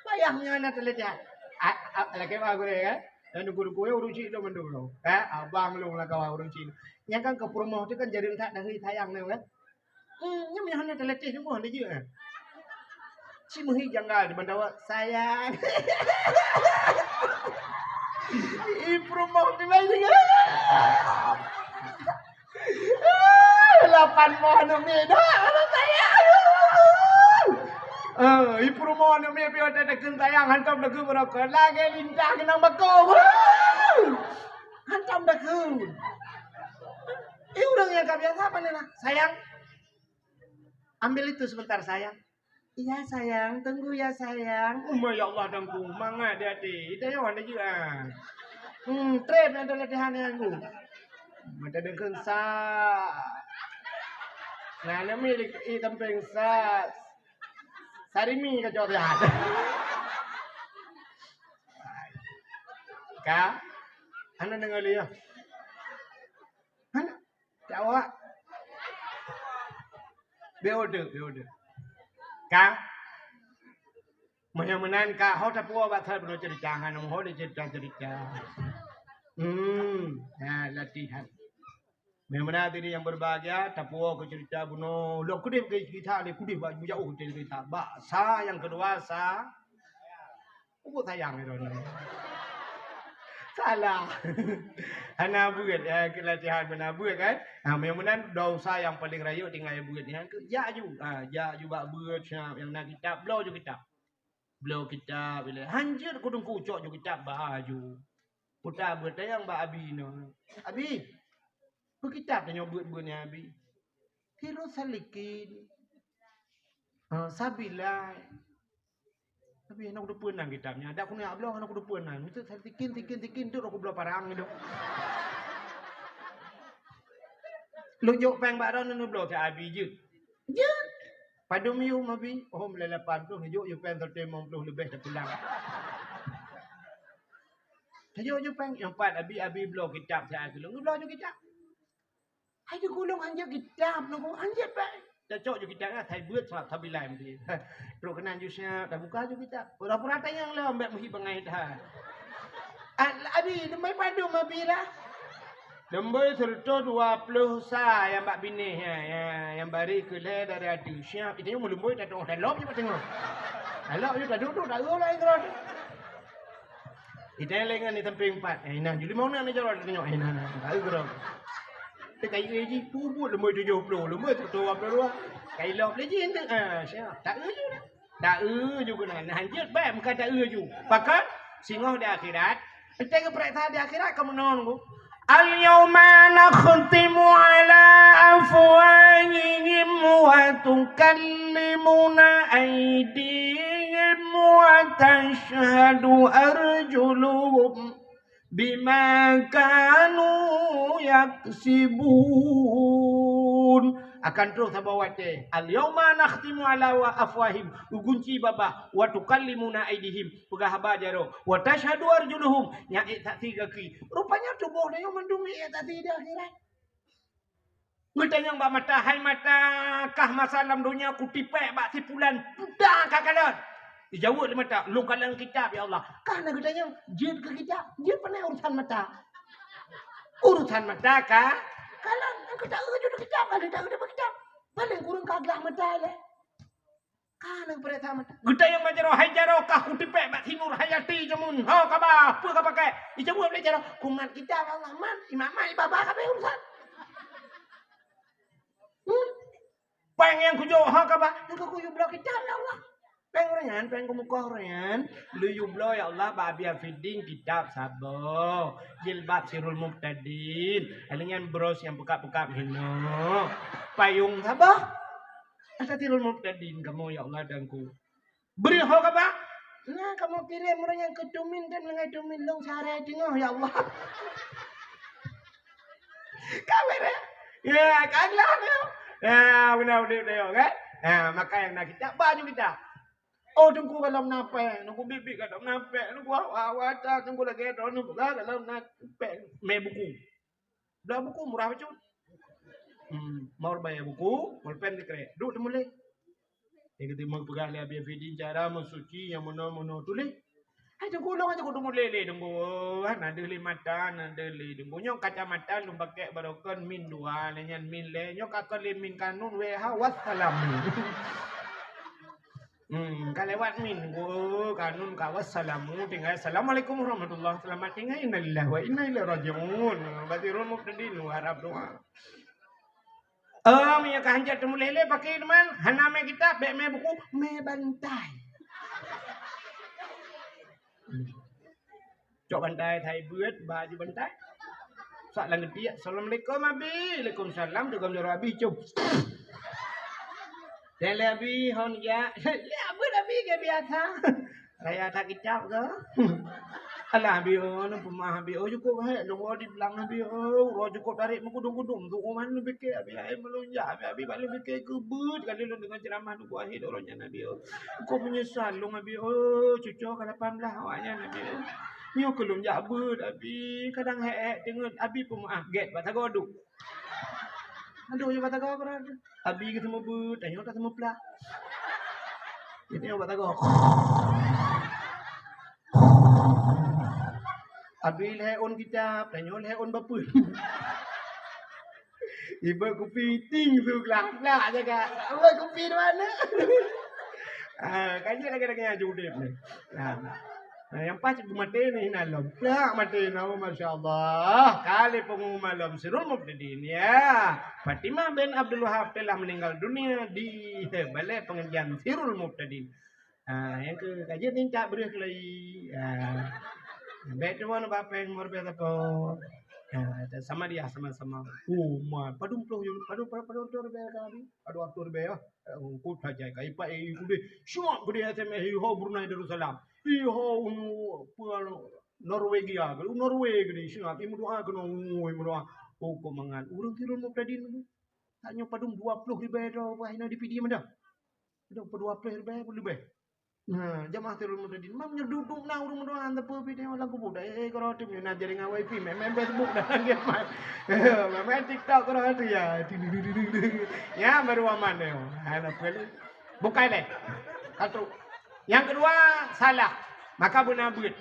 Payah meunyoe na teuleudeh. Ah, ah, lakée mah gurée kan. Dan duku-duku ya ureueng cik tu mandum tu. Eh, abang lu lah kawan ureueng cik. Nyang kan ke peurumoh tu kan jadi tak dari sayang tu kan. Hmm, nyan meunyoe hana teuleudeh tu pun ada je. Si meuhi janggal di bantawa sayang. Ih, peurumoh tu lain juga. Lapan moh aneuk miet dah, aneuk sayang. Eh, ih, peurumoh aneuk miet piôh teudeukheun sayang, hantom deukheun beurokot. Lagée lintah keunong bakong. Hantom deukheun. Ih, ureueng nyang ka biasa pane na? Sayang, ambil itu sebentar, sayang. Iya, sayang. Tunggu ya, sayang. Uma ya Allah, dangku. Mangat di até. Ita nyawa anda juga. Hmm, trep yang ada latihan yang aku. Mata dengkeng sa. Nah, nami di i tamping sa. Sarimi ka jawab ya. Ka? Ana dengar dia. Ana. Cak awak. Beude, beude. Ka? Meunyoe meunan ka, ho tapuwoe bak that bunoe ceurita, hana ho lé ceurita-ceurita. Hmm, ha, latihan. Meunyoe meunan hadirin yang berbahagia, tapuwoe keu ceurita bunoe. Lôn keudeh bak ceurita lé, keudeh bak jauh ceurita. Bak sa nyang keudua, sa Ubak sayang itu ni. Salah. Hana buet, eh, latihan hana buet kan? Ha, meunyoe meunan dosa nyang paleng rayeuk tinggai buet nyan keuh jak ju. Ha, jak ju bak buet siap nyang na kitab, bloe ju kitab. Bloe kitab ilée. Hanjeuet kudungku cok ju kitab ba ju. Puta buet tayang bak abi nyoe. Abi, peu kitab tanyoe buet-buet nyan abi. Sirus Salikin. Ha, Sabila. Tapi hana kuteupeu nan kitab nyan. Adak keuneuk bloe hana kuteupeu nan. Meuteuk tikin, tikin, tikin, teuk lôn bloe parang nyoe. Lôn jok péng bak droeneuh neubloe keu abi jeuet. Jeuet. Padum yum abi? Oh, meulai lapan ploh, neujok yum péng seratus lima puluh leubeh teupulang. Neujok yum péng, nyang pat abi, abi bloe kitab siat keu lôn. Neubloe ju kitab. Hai di gulong hanjeuet kitab nunggu hanjeuet bak. Cocok ju kitab nyan, hai beuet surat tabilai mungkin. Trok keunan ju siap, tabuka ju kitab. Pura-pura tanyong lom bak meuhi bangai that. Ah, abi, leumbai padum abi lah. Leumbai seratus dua puluh sa nyang bak binéh nyan, nyang, nyang bari keu lhée dari adu. Siap, itu nyang meuleumbai tateuoh dalop je bak teungoh. Dalop je taduek-duek, tak ureueng laén keudroe. Ita lé ngon di sampéng pat. Eh, nah, juli mau na jalan tengok. Eh, nah, nah, tak ureueng keudroe. Teuka ie jih pubut leumbai tujoh ploh, leumbai seratus dua puluh dua. Kai lop lé jih, ah, siap. Tak eu ju dah. Tak eu ju keunan. Nah, hanjeuet baik muka tak eu ju. Pakon singoh di akhirat. Entah ke pereksa di akhirat kamu nong tu. Al-yawma nakhtimu ala afwahihim wa tukallimuna aydihim wa tashhadu arjuluhum bima kanu yaksibun. Akan troh saboh watée, "Al-yauma nakhtimu ala wa afwahim," geugunci babah, "wa tukallimuna aidihim," peugah haba jaroe, "wa tashhadu arjuluhum," nyan ék saksi gaki. Rupanya tuboh tanyoe mandum ék saksi di akhirat. Geutanyong bak mata, "Hai mata, kah masa lam donya kutipék bak si pulan puta ka kalon?" Jijaweueb lé mata, "Lôn kalon kitab, ya Allah." Kah na geutanyong, "Jeuet keu kitab, jeuet pane urusan mata?" Urusan mata ka kalon, nyang ka ta-eu jeuet keu kitab, ka ta-eu bak kitab. Paleng kureueng ka glah mata lé. Ka na geupeuriksa mata. Geutanyong bak jaroe, "Hai jaroe, kah kutipék bak si Nurhayati jameun? Ho kaba, peue ka pakai?" Jijaweueb lé jaroe, "Kumat kitab, ya Allah, mat, imat-mat, iba-ba ka abéh urusan." Hmm. Péng nyang kujok, ha, kaba? Nyang ka kuyue bloe kitab, ya Allah. Péng ureueng nyan, péng keumukoh ureueng nyan, lheuh yue bloe ya Allah bak Abi Afidin kitab saboh, jilbab Sirul Mubtadin, lheuh nyan bros nyang peukab-peukab hinoe, payong saboh. Ata Sirul Mubtadin kamoe ya Allah Teungku. Bri ho kaba. Nah, kamoe kirém ureueng nyang keu tumin dan leungai tumin lôn sare teungoh ya Allah. Ka beureh. Ya, ka glah tu. Ya, beuna udép tu kan. Ha, maka nyang na kitab baju kita. Oh, Teungku, golom na péng, Teungku, biet-biet golom na péng, Teungku, awai-awai that, Teungku, lagèe droeneuh peugah golom na péng, mé buku. Blah buku murah bacut. Hmm, mau bayar buku, mau péng dikrek. Duek teumuléh. Nyang keutimong peugah lé Abi Afidin cara meusuci nyang meunoe-meunoe tuléh. Hai Teungku, lôn aja kuteumuléh lé Teungku. Ah, na deuh lé mata, na deuh lé Teungku. Nyoe kacamata lôn pakék barokon min dua, lé nyan min lhèe. Nyoe ka kon lé min kanun W H wassalam. Hmm, ka lewat min. Oh, kanun ka wassalamu, tinggai assalamualaikum warahmatullah. Selamat tinggai, innalillahi wa inna ilaihi raji'un. Basirul Mubtadin, harap doa. Oh, meunyoe ka hanjeuet teumuléh lé, pakri teuma, hana mé kitab, bèk mé buku, mé bantai. Cok bantai, thai beuet, baju bantai. Sak lam geutiek, "Assalamualaikum, Abi." "Waalaikumsalam," teugom jaroe Abi, cop. Lé Abi, hon jak. Lé Abi, Abi, keu biasa. Raya that kicap ke? Alah, Abi, oh, nang peumah, Abi, oh, cukôp hék, lôn di blang, Abi, oh, uroe cukôp tarek meukudum-kudum, tu uman neupiké, Abi, ai meulunjak, Abi, Abi, bak lôn piké keu beuet, kali lôn deungoe ceuramah Teungku Wahid uroe nyan, Abi, oh. Kok meunyeusal lôn, Abi, oh, cucoe ka lapan blah awak nyan, Abi, oh. Nyoe keu lôn jak beuet, Abi, kadang hék-hék teungeut, Abi, peumeu'ah, gét bak sagoe duek. Aduh, nyoe bak sagoe keudroe. Abi geuteumeubeuet, tanyoe tateumeuplah. Jadi nyoe bak sagoe. Abi lhèe ôn kitab, tanyoe lhèe ôn bapeue. Ibeuet kupi ting su glak-glak jaga. Ibeuet kupi di mana? Ah, kan jeuet lagèe-lagèe nyan udép ni. Ah. Nah, nyang pas beumaté ni hina lom. Plak maté na, oh, masya Allah. Ka lheuh peungumuman lom Sirul Mubtadin, ya. Fatimah bin Abdul Wahab telah meninggal dunia di balai pengajian Sirul Mubtadin. Ha, nyang keu ka jeuet ni tak breuh keulai. Ha. Bèk tuan bak péng meureubèh sapo. Ha, sama dia sama-sama. Oh, man. Padum ploh, padum, padum, padum ploh ribèe ka habis. Padum ploh ribèe, ya. Engkau tajai kai pa, eh, kudeh. Syok kudeh S M S, eh, ho Brunei Darussalam. Ih, ho unu, apa, Norwegia, Norway kudeh. Syok, ih, meudoa keunoe, ih, meudoa. Oh, kok mangat. Ureueng Sirul Mubtadin tu. Tak nyoe padum dua ploh ribèe droe, wah, ina di P D M dah. Padum dua ploh ribèe pun leubeh. Nah, jamaah Sirul Mubtadin, mam nyoe duek-duek na ureueng meudoa, tapi P D M lam kubu. Dah, eh, eh, karo tu, na jaringan wifi, main, main Facebook dah, main game, main. Main TikTok karo tu, ya. Ya, baru aman dia. Ha, nak apa lagi? Bukai leh. Satu. Nyang keudua, salah. Maka beuna beuet.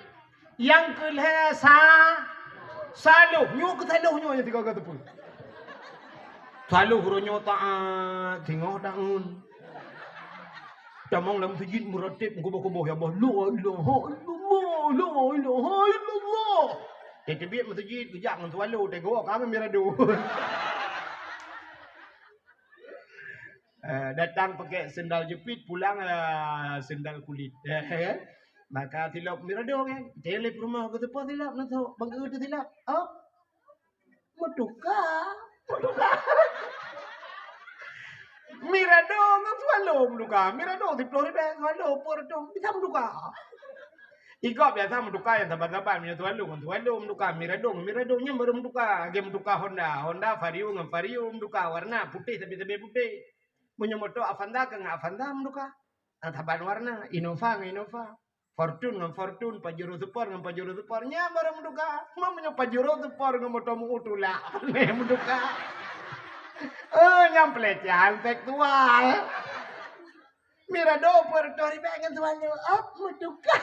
Nyang keu lhèe sa-, saloh. Nyoe keu saloh nyoe nyang tiga-tiga teupeu. Saloh uroe nyoe taat, singoh taun. Tamong lam meuseujid meurateb meukuboh-kuboh, ya Allah, la ilaha illallah, la ilaha illallah. Teubiet meuseujid, geujak ngon swallow, teungoh ka ngon mirado. Eh, datang pakai sendal jepit, pulang, eh, sendal kulit. Maka silop mirado kan. Teuh lé peurumoh geuteupeue silop na tho, bang eu teuh silop. Oh. Meutuka. Meutuka. Mirado ngon swallow meutuka. Mirado siploh ribèe, swallow peuet reutôh. Bisa meutuka. Igob biasa meutuka nyang saban-saban, meunyoe swallow ngon swallow meutuka, mirado ngon mirado nyan baru meutuka. Lagèe meutuka Honda, Honda Vario ngon Vario meutuka, warna putéh sabe-sabe putéh. Meunyoe moto Avanza ka ngon Avanza meutuka. Saban warna, Innova ngon Innova. Fortuner ngon Fortuner, Pajero Sport ngon Pajero Sport. Nyan baru meutuka. Meunyoe Pajero Sport ngon moto meu tulak, meutuka. Oh, nyan pelecehan seksual. Mirado peuet reutôh ribèe ngon swallow, ap, meutuka.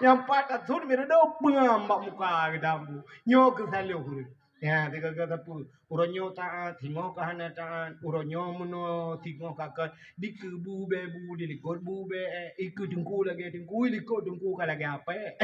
Nyang pat tasut mirado peungam bak muka geutambu. Nyoe keu saloh ureueng. Ya, tiga-tiga teupeu. Uroe nyoe taat, singoh ka hana taat. Uroe nyoe meunoe, singoh ka keu dikeue bu bèe bu, dilikot bu bèe, eh, ikeue teungku lagèe teungku, ilikot teungku ka lagèe apèe.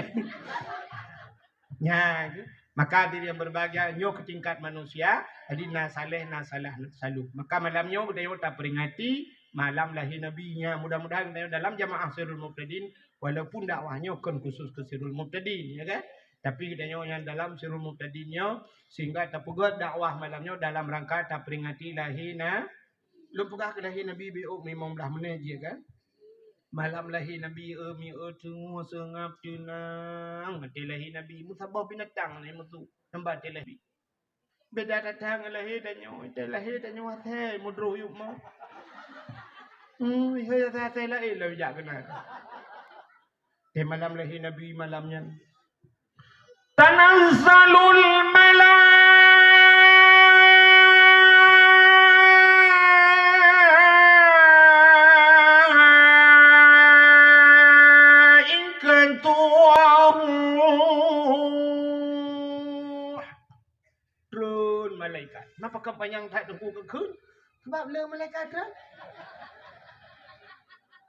Nya, maka hadirin yang berbahagia, nyoe keu tingkat manusia, jadi na saleh, na salah, na saloh. Maka malam nyoe geutanyoe taperingati Malam lahé Nabi nyan, mudah-mudahan geutanyoe dalam jamaah Sirul Mubtadin, walaupun dakwah nyoe kon khusus keu Sirul Mubtadin, ya kan? Tapi geutanyoe nyang dalam Sirul Mubtadin nyoe, sehingga tapeugöt dakwah malam nyoe dalam rangka taperingati lahé na-, lôn peugah keu lahé Nabi beu limong blaih menit jih, kan? Malam lahé Nabi, eh, mi, eh, teungoh seungab teunang. Watèe lahé Nabi, meusaboh binatang na meusu, namba watèe lahé. Beda that-that ngon lahé tanyoe, watèe lahé tanyoe asai meudroh yup mo. Hmm, hai asai-asai laén lom jak keunan. Di malam lahé Nabi malam nyan, tanazzalul malaikatu war-ruh. Treun malaikat. Napa ka panyang that teungku keu kheun? Sebab le malaikat treun.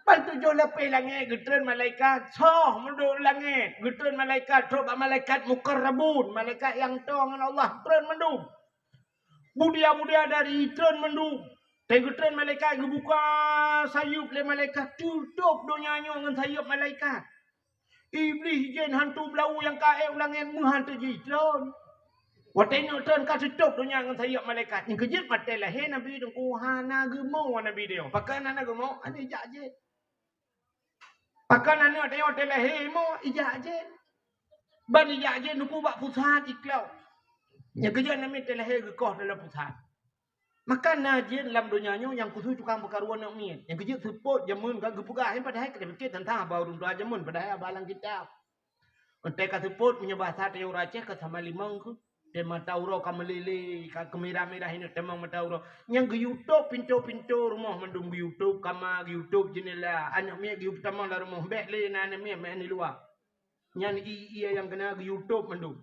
Ban tujoh lapéh langét geutreun malaikat, soh meudong langét, geutreun malaikat, trok bak malaikat muqarrabun, malaikat nyang toe ngon Allah, treun mandum. Mulia-mulia dari treun mandum. Watèe geutreun malaikat, geubuka sayeup lé malaikat, tutôp donya nyoe ngon sayeup malaikat. Iblih, jén, hantu beulawu nyang ka ék u langét meuhan teujitreun. Watèe nyoe treun ka tutôp donya ngon sayeup malaikat. Nyang keujeuet watèe lahé Nabi teungku hana geumo Nabi nyoe. Pakon hana geumo? Hana ijak jén. Pakon aneuk tanyoe watèe lahé mo ijak jén. Ban ijak jén teungku bak pusat iklok. Nyang keujeuet Nabi watèe lahé geukoh dalam pusat. Maka na jén lam donya nyoe nyang khusus tukang peukaru aneuk miet. Nyang keujeuet seupôt jameun ka geupeugah, padahai ka tapiké teuntang haba ureueng tuha jameun, padahai haba lam kitab. Watèe ka seupôt, meunyoe basa tanyoe ureueng Aceh ka sama limong keuh. Watèe mata uroe ka meulilé, ka keumirah-mirah ineuk tamong mata uroe. Nyang geuyue top pintoe-pintoe rumoh mandum, geuyue top kama, geuyue top jeunela. Aneuk miet geuyue peutamong lam rumoh, bèk lé na aneuk miet meu'en di luwa. Nyan ié-ié nyang keuna geuyue top mandum.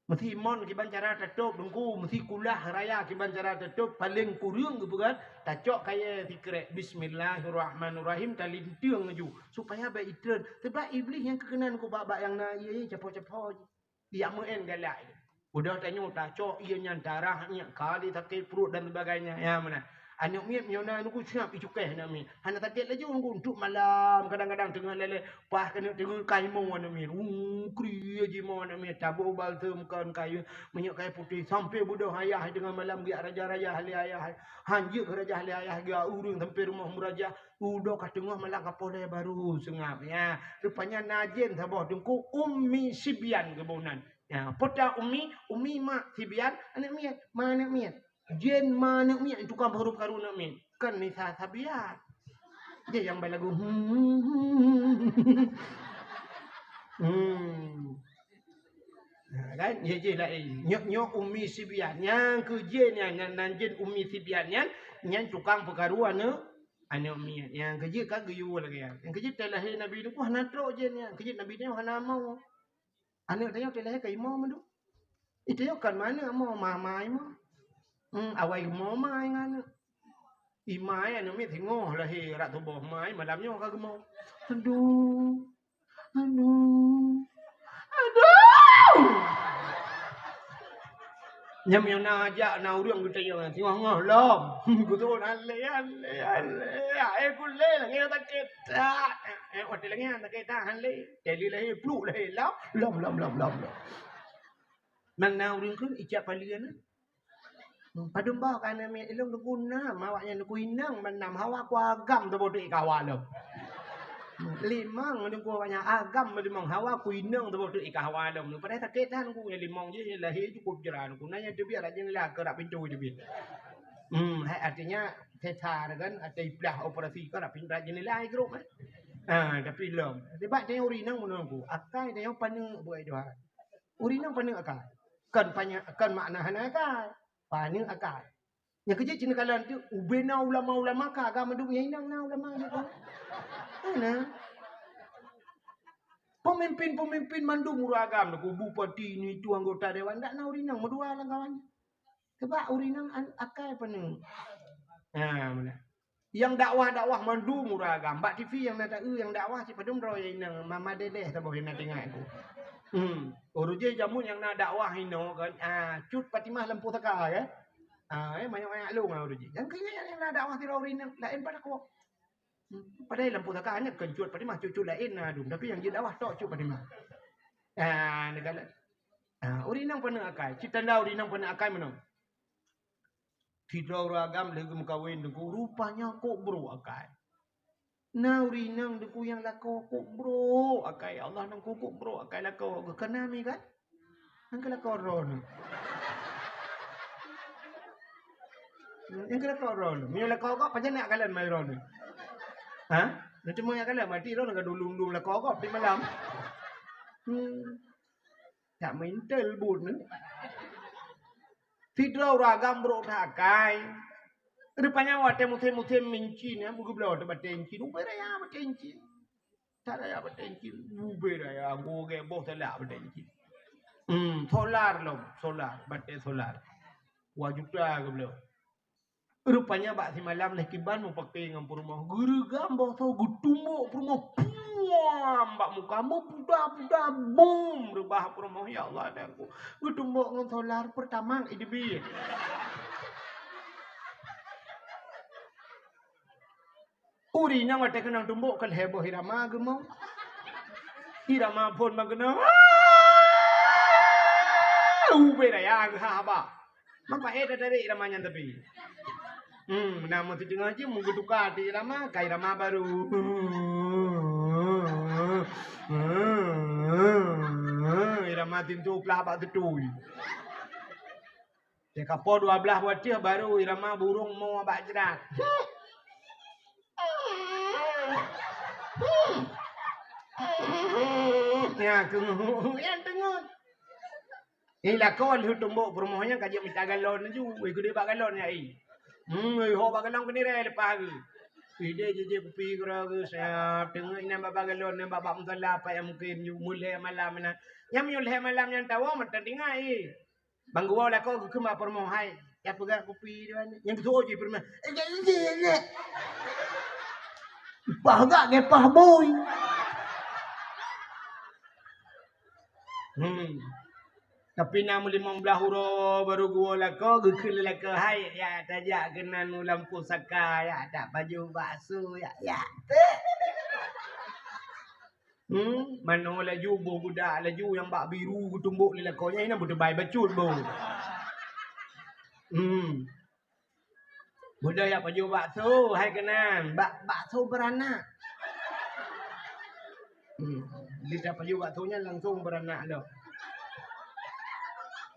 Meusi mon kiban cara tatôp teungku, meusi kulah raya kiban cara tatôp, paleng kureueng geupeugah, tacok kayèe sikrek, bismillahirrahmanirrahim, talinteung laju, supaya bèk itreun. Sabab Iblih nyang keukeunong keu bak-bak nyang na ié, ié capo-capo jih. Ijak meu'en galak jih. Udah tanyoe tacok ié nyan darah nyan, kali sakét pruet dan sebagainya. Ya, meunan. Aneuk miet meunyoe na teungku siap icukéh aneuk miet. Hana sakét laju teungku, untuk malam kadang-kadang teungoh lélé, paih keuneuk teungoh ka imo aneuk miet. Uh, kriye jih imo aneuk miet, taboh balsem kon kayèe, minyeuk kayèe putéh, sampoe beudôh ayah teungoh malam geujak raja-raja lé ayah. Han jeuet raja lé ayah, geujak ureueng sampoe rumoh meuraja. Udah ka teungoh malam ka poh lhèe baru seungab. Ya, rupanya na jén saboh teungku, Ummi Sibyan geuboh nan. Ya, peue ta Ummi, Ummi mak Sibyan, aneuk miet, ma aneuk miet. Jén ma aneuk miet, tukang peukaru-karu aneuk miet. Kon Nisa Sabian. Jih nyang balagu. Hmm. Hmm. Ha, kan? Ya, jih laén. Nyoe, nyoe Ummi Sibyan. Nyang keu jén nyan, nan, nan jén Ummi Sibyan nyan, nyan tukang peukaru aneuk, aneuk miet. Nyang keu jeuet ka geuyue lagèe nyan. Nyang keu jeuet watèe lahé Nabi Nuh, wah, na trok jén nyan. Keu jeuet Nabi Nuh hana mo. Aneuk tanyoe watèe lahé ka imo mandum. Itu nyoe kon ma aneuk mo, ma, ma imo. Hmm, awai geumo ma ngon aneuk. Ima aneuk miet singoh lahé rot tuboh ma, malam nyoe ka geumo. Aduh. Aduh. Aduh. Nyan meunyoe na jak na ureueng geutanyong, singoh-ngoh lom. Geuturun, "Alé, alé, alé. Eh, kulé lagèe sakét that." Eh, watèe lagèe nyan sakét that, alé. Teli lahé, pluk lahé, lom, lom, lom, lom, lom, lom. Nang na ureueng kheun ijak palian, eh. Hmm, padum boh ka aneuk miet ilôn teungku nam, awaknyan teungku inong meunan, hawa ku agam teuboh teuk i kawa lom. Hmm, limong teungku awaknyan agam meulimong, hawa ku inong teuboh teuk i kawa lom. Padahai sakét that teungku, nyang limong jih lahé cukôp jra teungku. Na nyang teubiet rot jeunela, keu rot pintoe teubiet. Hmm, hai, artinya sesar kan, ateueh iplah operasi kan, rot pin-, rot jeunela i grup, eh. Ha, tapi lom. Sebab tanyoe ureueng inong meunan teungku, akai tanyoe paneuk buet Tuhan. Ureueng inong paneuk akai. Kon panya-, kon makna hana akai. Paneuk akai. Nyang keu jeuet ci neukalon teuk, ubena ulama-ulama ka agam mandum, nyang inong na ulama jih kon. Hana. Pemimpin-pemimpin mandum ureueng agam, teungku, bupati, ni tu anggota dewan, ndak na ureueng inong meudua lam kawan. Sebab ureueng inong an-, akai paneuk. Ha, meunan. Nyang dakwah-dakwah mandum ureueng agam. Bak T V nyang na taeu nyang dakwah cit padum droe nyang inong, ma-, madeleh saboh nyang na teuingat ku. Hmm. Ureueng jih jameun nyang na dakwah inoe kan, ah, Cut Fatimah Lam Pusaka kan. Ah, eh, manyak-manyak lôn ngon ureueng jih. Nyang keu nyan nyang na dakwah sidroe ureueng inong laén pat lakoe. Hmm, padahai lam pusaka hana keu cut Fatimah, cut-cut laén na dum, tapi nyang jeuet dakwah tok cut Fatimah. Ah, neukalon. Ah, ureueng inong paneuk akai, cit tanda ureueng inong paneuk akai meunoe. Sidroe ureueng agam lheueh geumeukawen teungku, rupanya kok brok akai. Na ureueng inong teungku nyang lakoe kok brok akai, Allah nangku kok brok akai lakoe, geuh kana mi kan? Nyang keu lakoe droeneuh. Nyang keu lakoe droeneuh. Meunyoe lakoe gob, pajan nak kalon mai droeneuh? Ha? Neuteumé jak kalon, mati droeneuh ka dulum-dulum lakoe gob di malam. Hmm. Tak mental buet ni. Sidroe ureueng agam brok that akai. Rupanya watèe musém-musém mincin, ya, beugubloe teuh batèe incin, ubé raya batèe incin. That raya batèe incin, ubé raya, gogèe boh salak batèe incin. Hmm, solar lom, solar, batèe solar. Dua juta geubloe. Rupanya bak simalam lheueh kiban meupaké ngon peurumoh. Geureugam boh soe geutumbok peurumoh. Puam! Bak muka meupuda-puda, bum! Reubah peurumoh, ya Allah, aneuk ku. Geutumbok ngon solar Pertamax idéh bie. Ureueng inong watèe keunong tumbok ka lhèe boh irama geumoe. Irama phôn bak keunong. Ubé raya geuhah haba. Maka eh tatarek irama nyan tapi. Hmm, na meuteungoh jeuem meugeutuka ti irama, ka irama barô. Irama tintu plah bak teutui. Teuka po dua blaih watèe barô irama burông mo bak jrat. Ya, teungeut. Nyang teungeut. Ni lakoe lheueh tumbok peurumoh nyan ka jeuet mita galon laju. Weh, keudeh bak galon nyan, eh. Hmm, eh, ho bak galon keunirée leupah geuh. Idéh jijak kupi keudroe geuh, siap teungeut inan bak galon, nyan bak, bak musala, apa nyang mungken ju, meulhèe malam inan. Nyang meunyoe lhèe malam nyan tawoe, mantong tinggai, eh. Bang geuwoe lakoe geukheun bak peurumoh, "Hai, ya peugah kupi dua ni." Nyang geutuwoe jih peurumoh, "Eh, jak izin, jak." Pah gak gepah bui. Hmm. Tapi na meulimong blaih uroe barô geuwoe lakoe, geukheun lé lakoe, "Hai, ya tajak keunan u lam pusaka, ya tak pajoh bakso, ya, ya." Hmm, manoe laju, boh guda laju nyang bak biru geutumbok lé lakoe nyan, inan beuteubai bacut boh. Hmm. Beudôh jak pajoh bakso, hai keunan, bak, bakso beuranak. Hmm. Di jak pajoh bakso nyan langsong beuranak lom.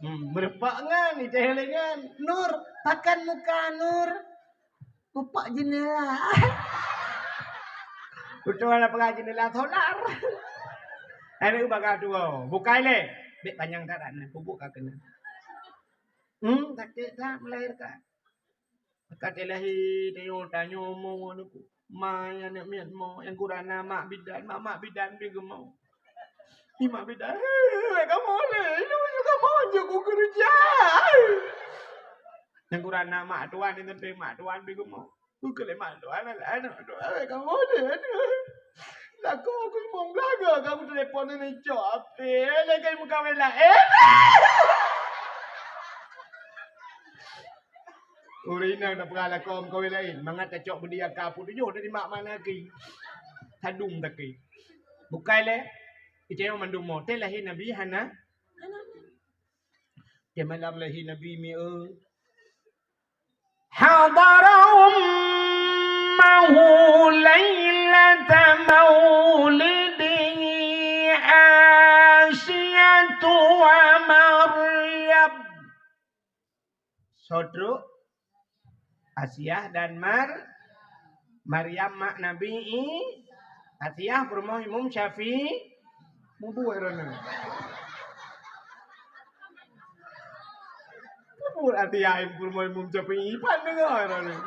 Hmm, meureupak ngon, iteh lé ngon. "Nur, pakan muka, Nur." Peupak jeundela. Beutôi lah peugah jeundela solar. Aneuk baga tuwoe. Bukai lé. Bèk panyang that aneuk, peubuet ka keunan. Hmm, sakét that melahirkan. Ka teuh lahé, tanyoe, tanyoe mo aneuk. Ma aneuk miet mo, nyang gurana mak bidan, mak, mak bidan pi geumo. Ni mak bidan, "Hei, kamoe lé, ilôn juga mau je ku kerja." Nyang gurana mak tuan ni, tapi mak tuan pi geumo. Ku keu lé mak tuan, alah, aneuk tuan, "Hei, kamoe lé, aduh. Lakoe ku limong blaga, kamu telepon ni cok api, lé kai muka wela." Eh! Ureueng inong tapeugah lakoe meukawen laén, mangat tacok beudiaka peutujoh dari mak mana ki. Sadum taki. Bukai lé, itayong mandum mo. Teuh lahé Nabi hana. Teuh malam lahé Nabi mi eu. Hadara ummahu lailata maulidihi Asiyatu wa Maryam. Soe trok? Asiah dan Mar-, Maryam mak Nabi I-, Asiah peurumoh Imum Syafi'i. Mubuet droeneuh. Mubuet Asiah peurumoh Imum Syafi'i, pan deungoe droeneuh.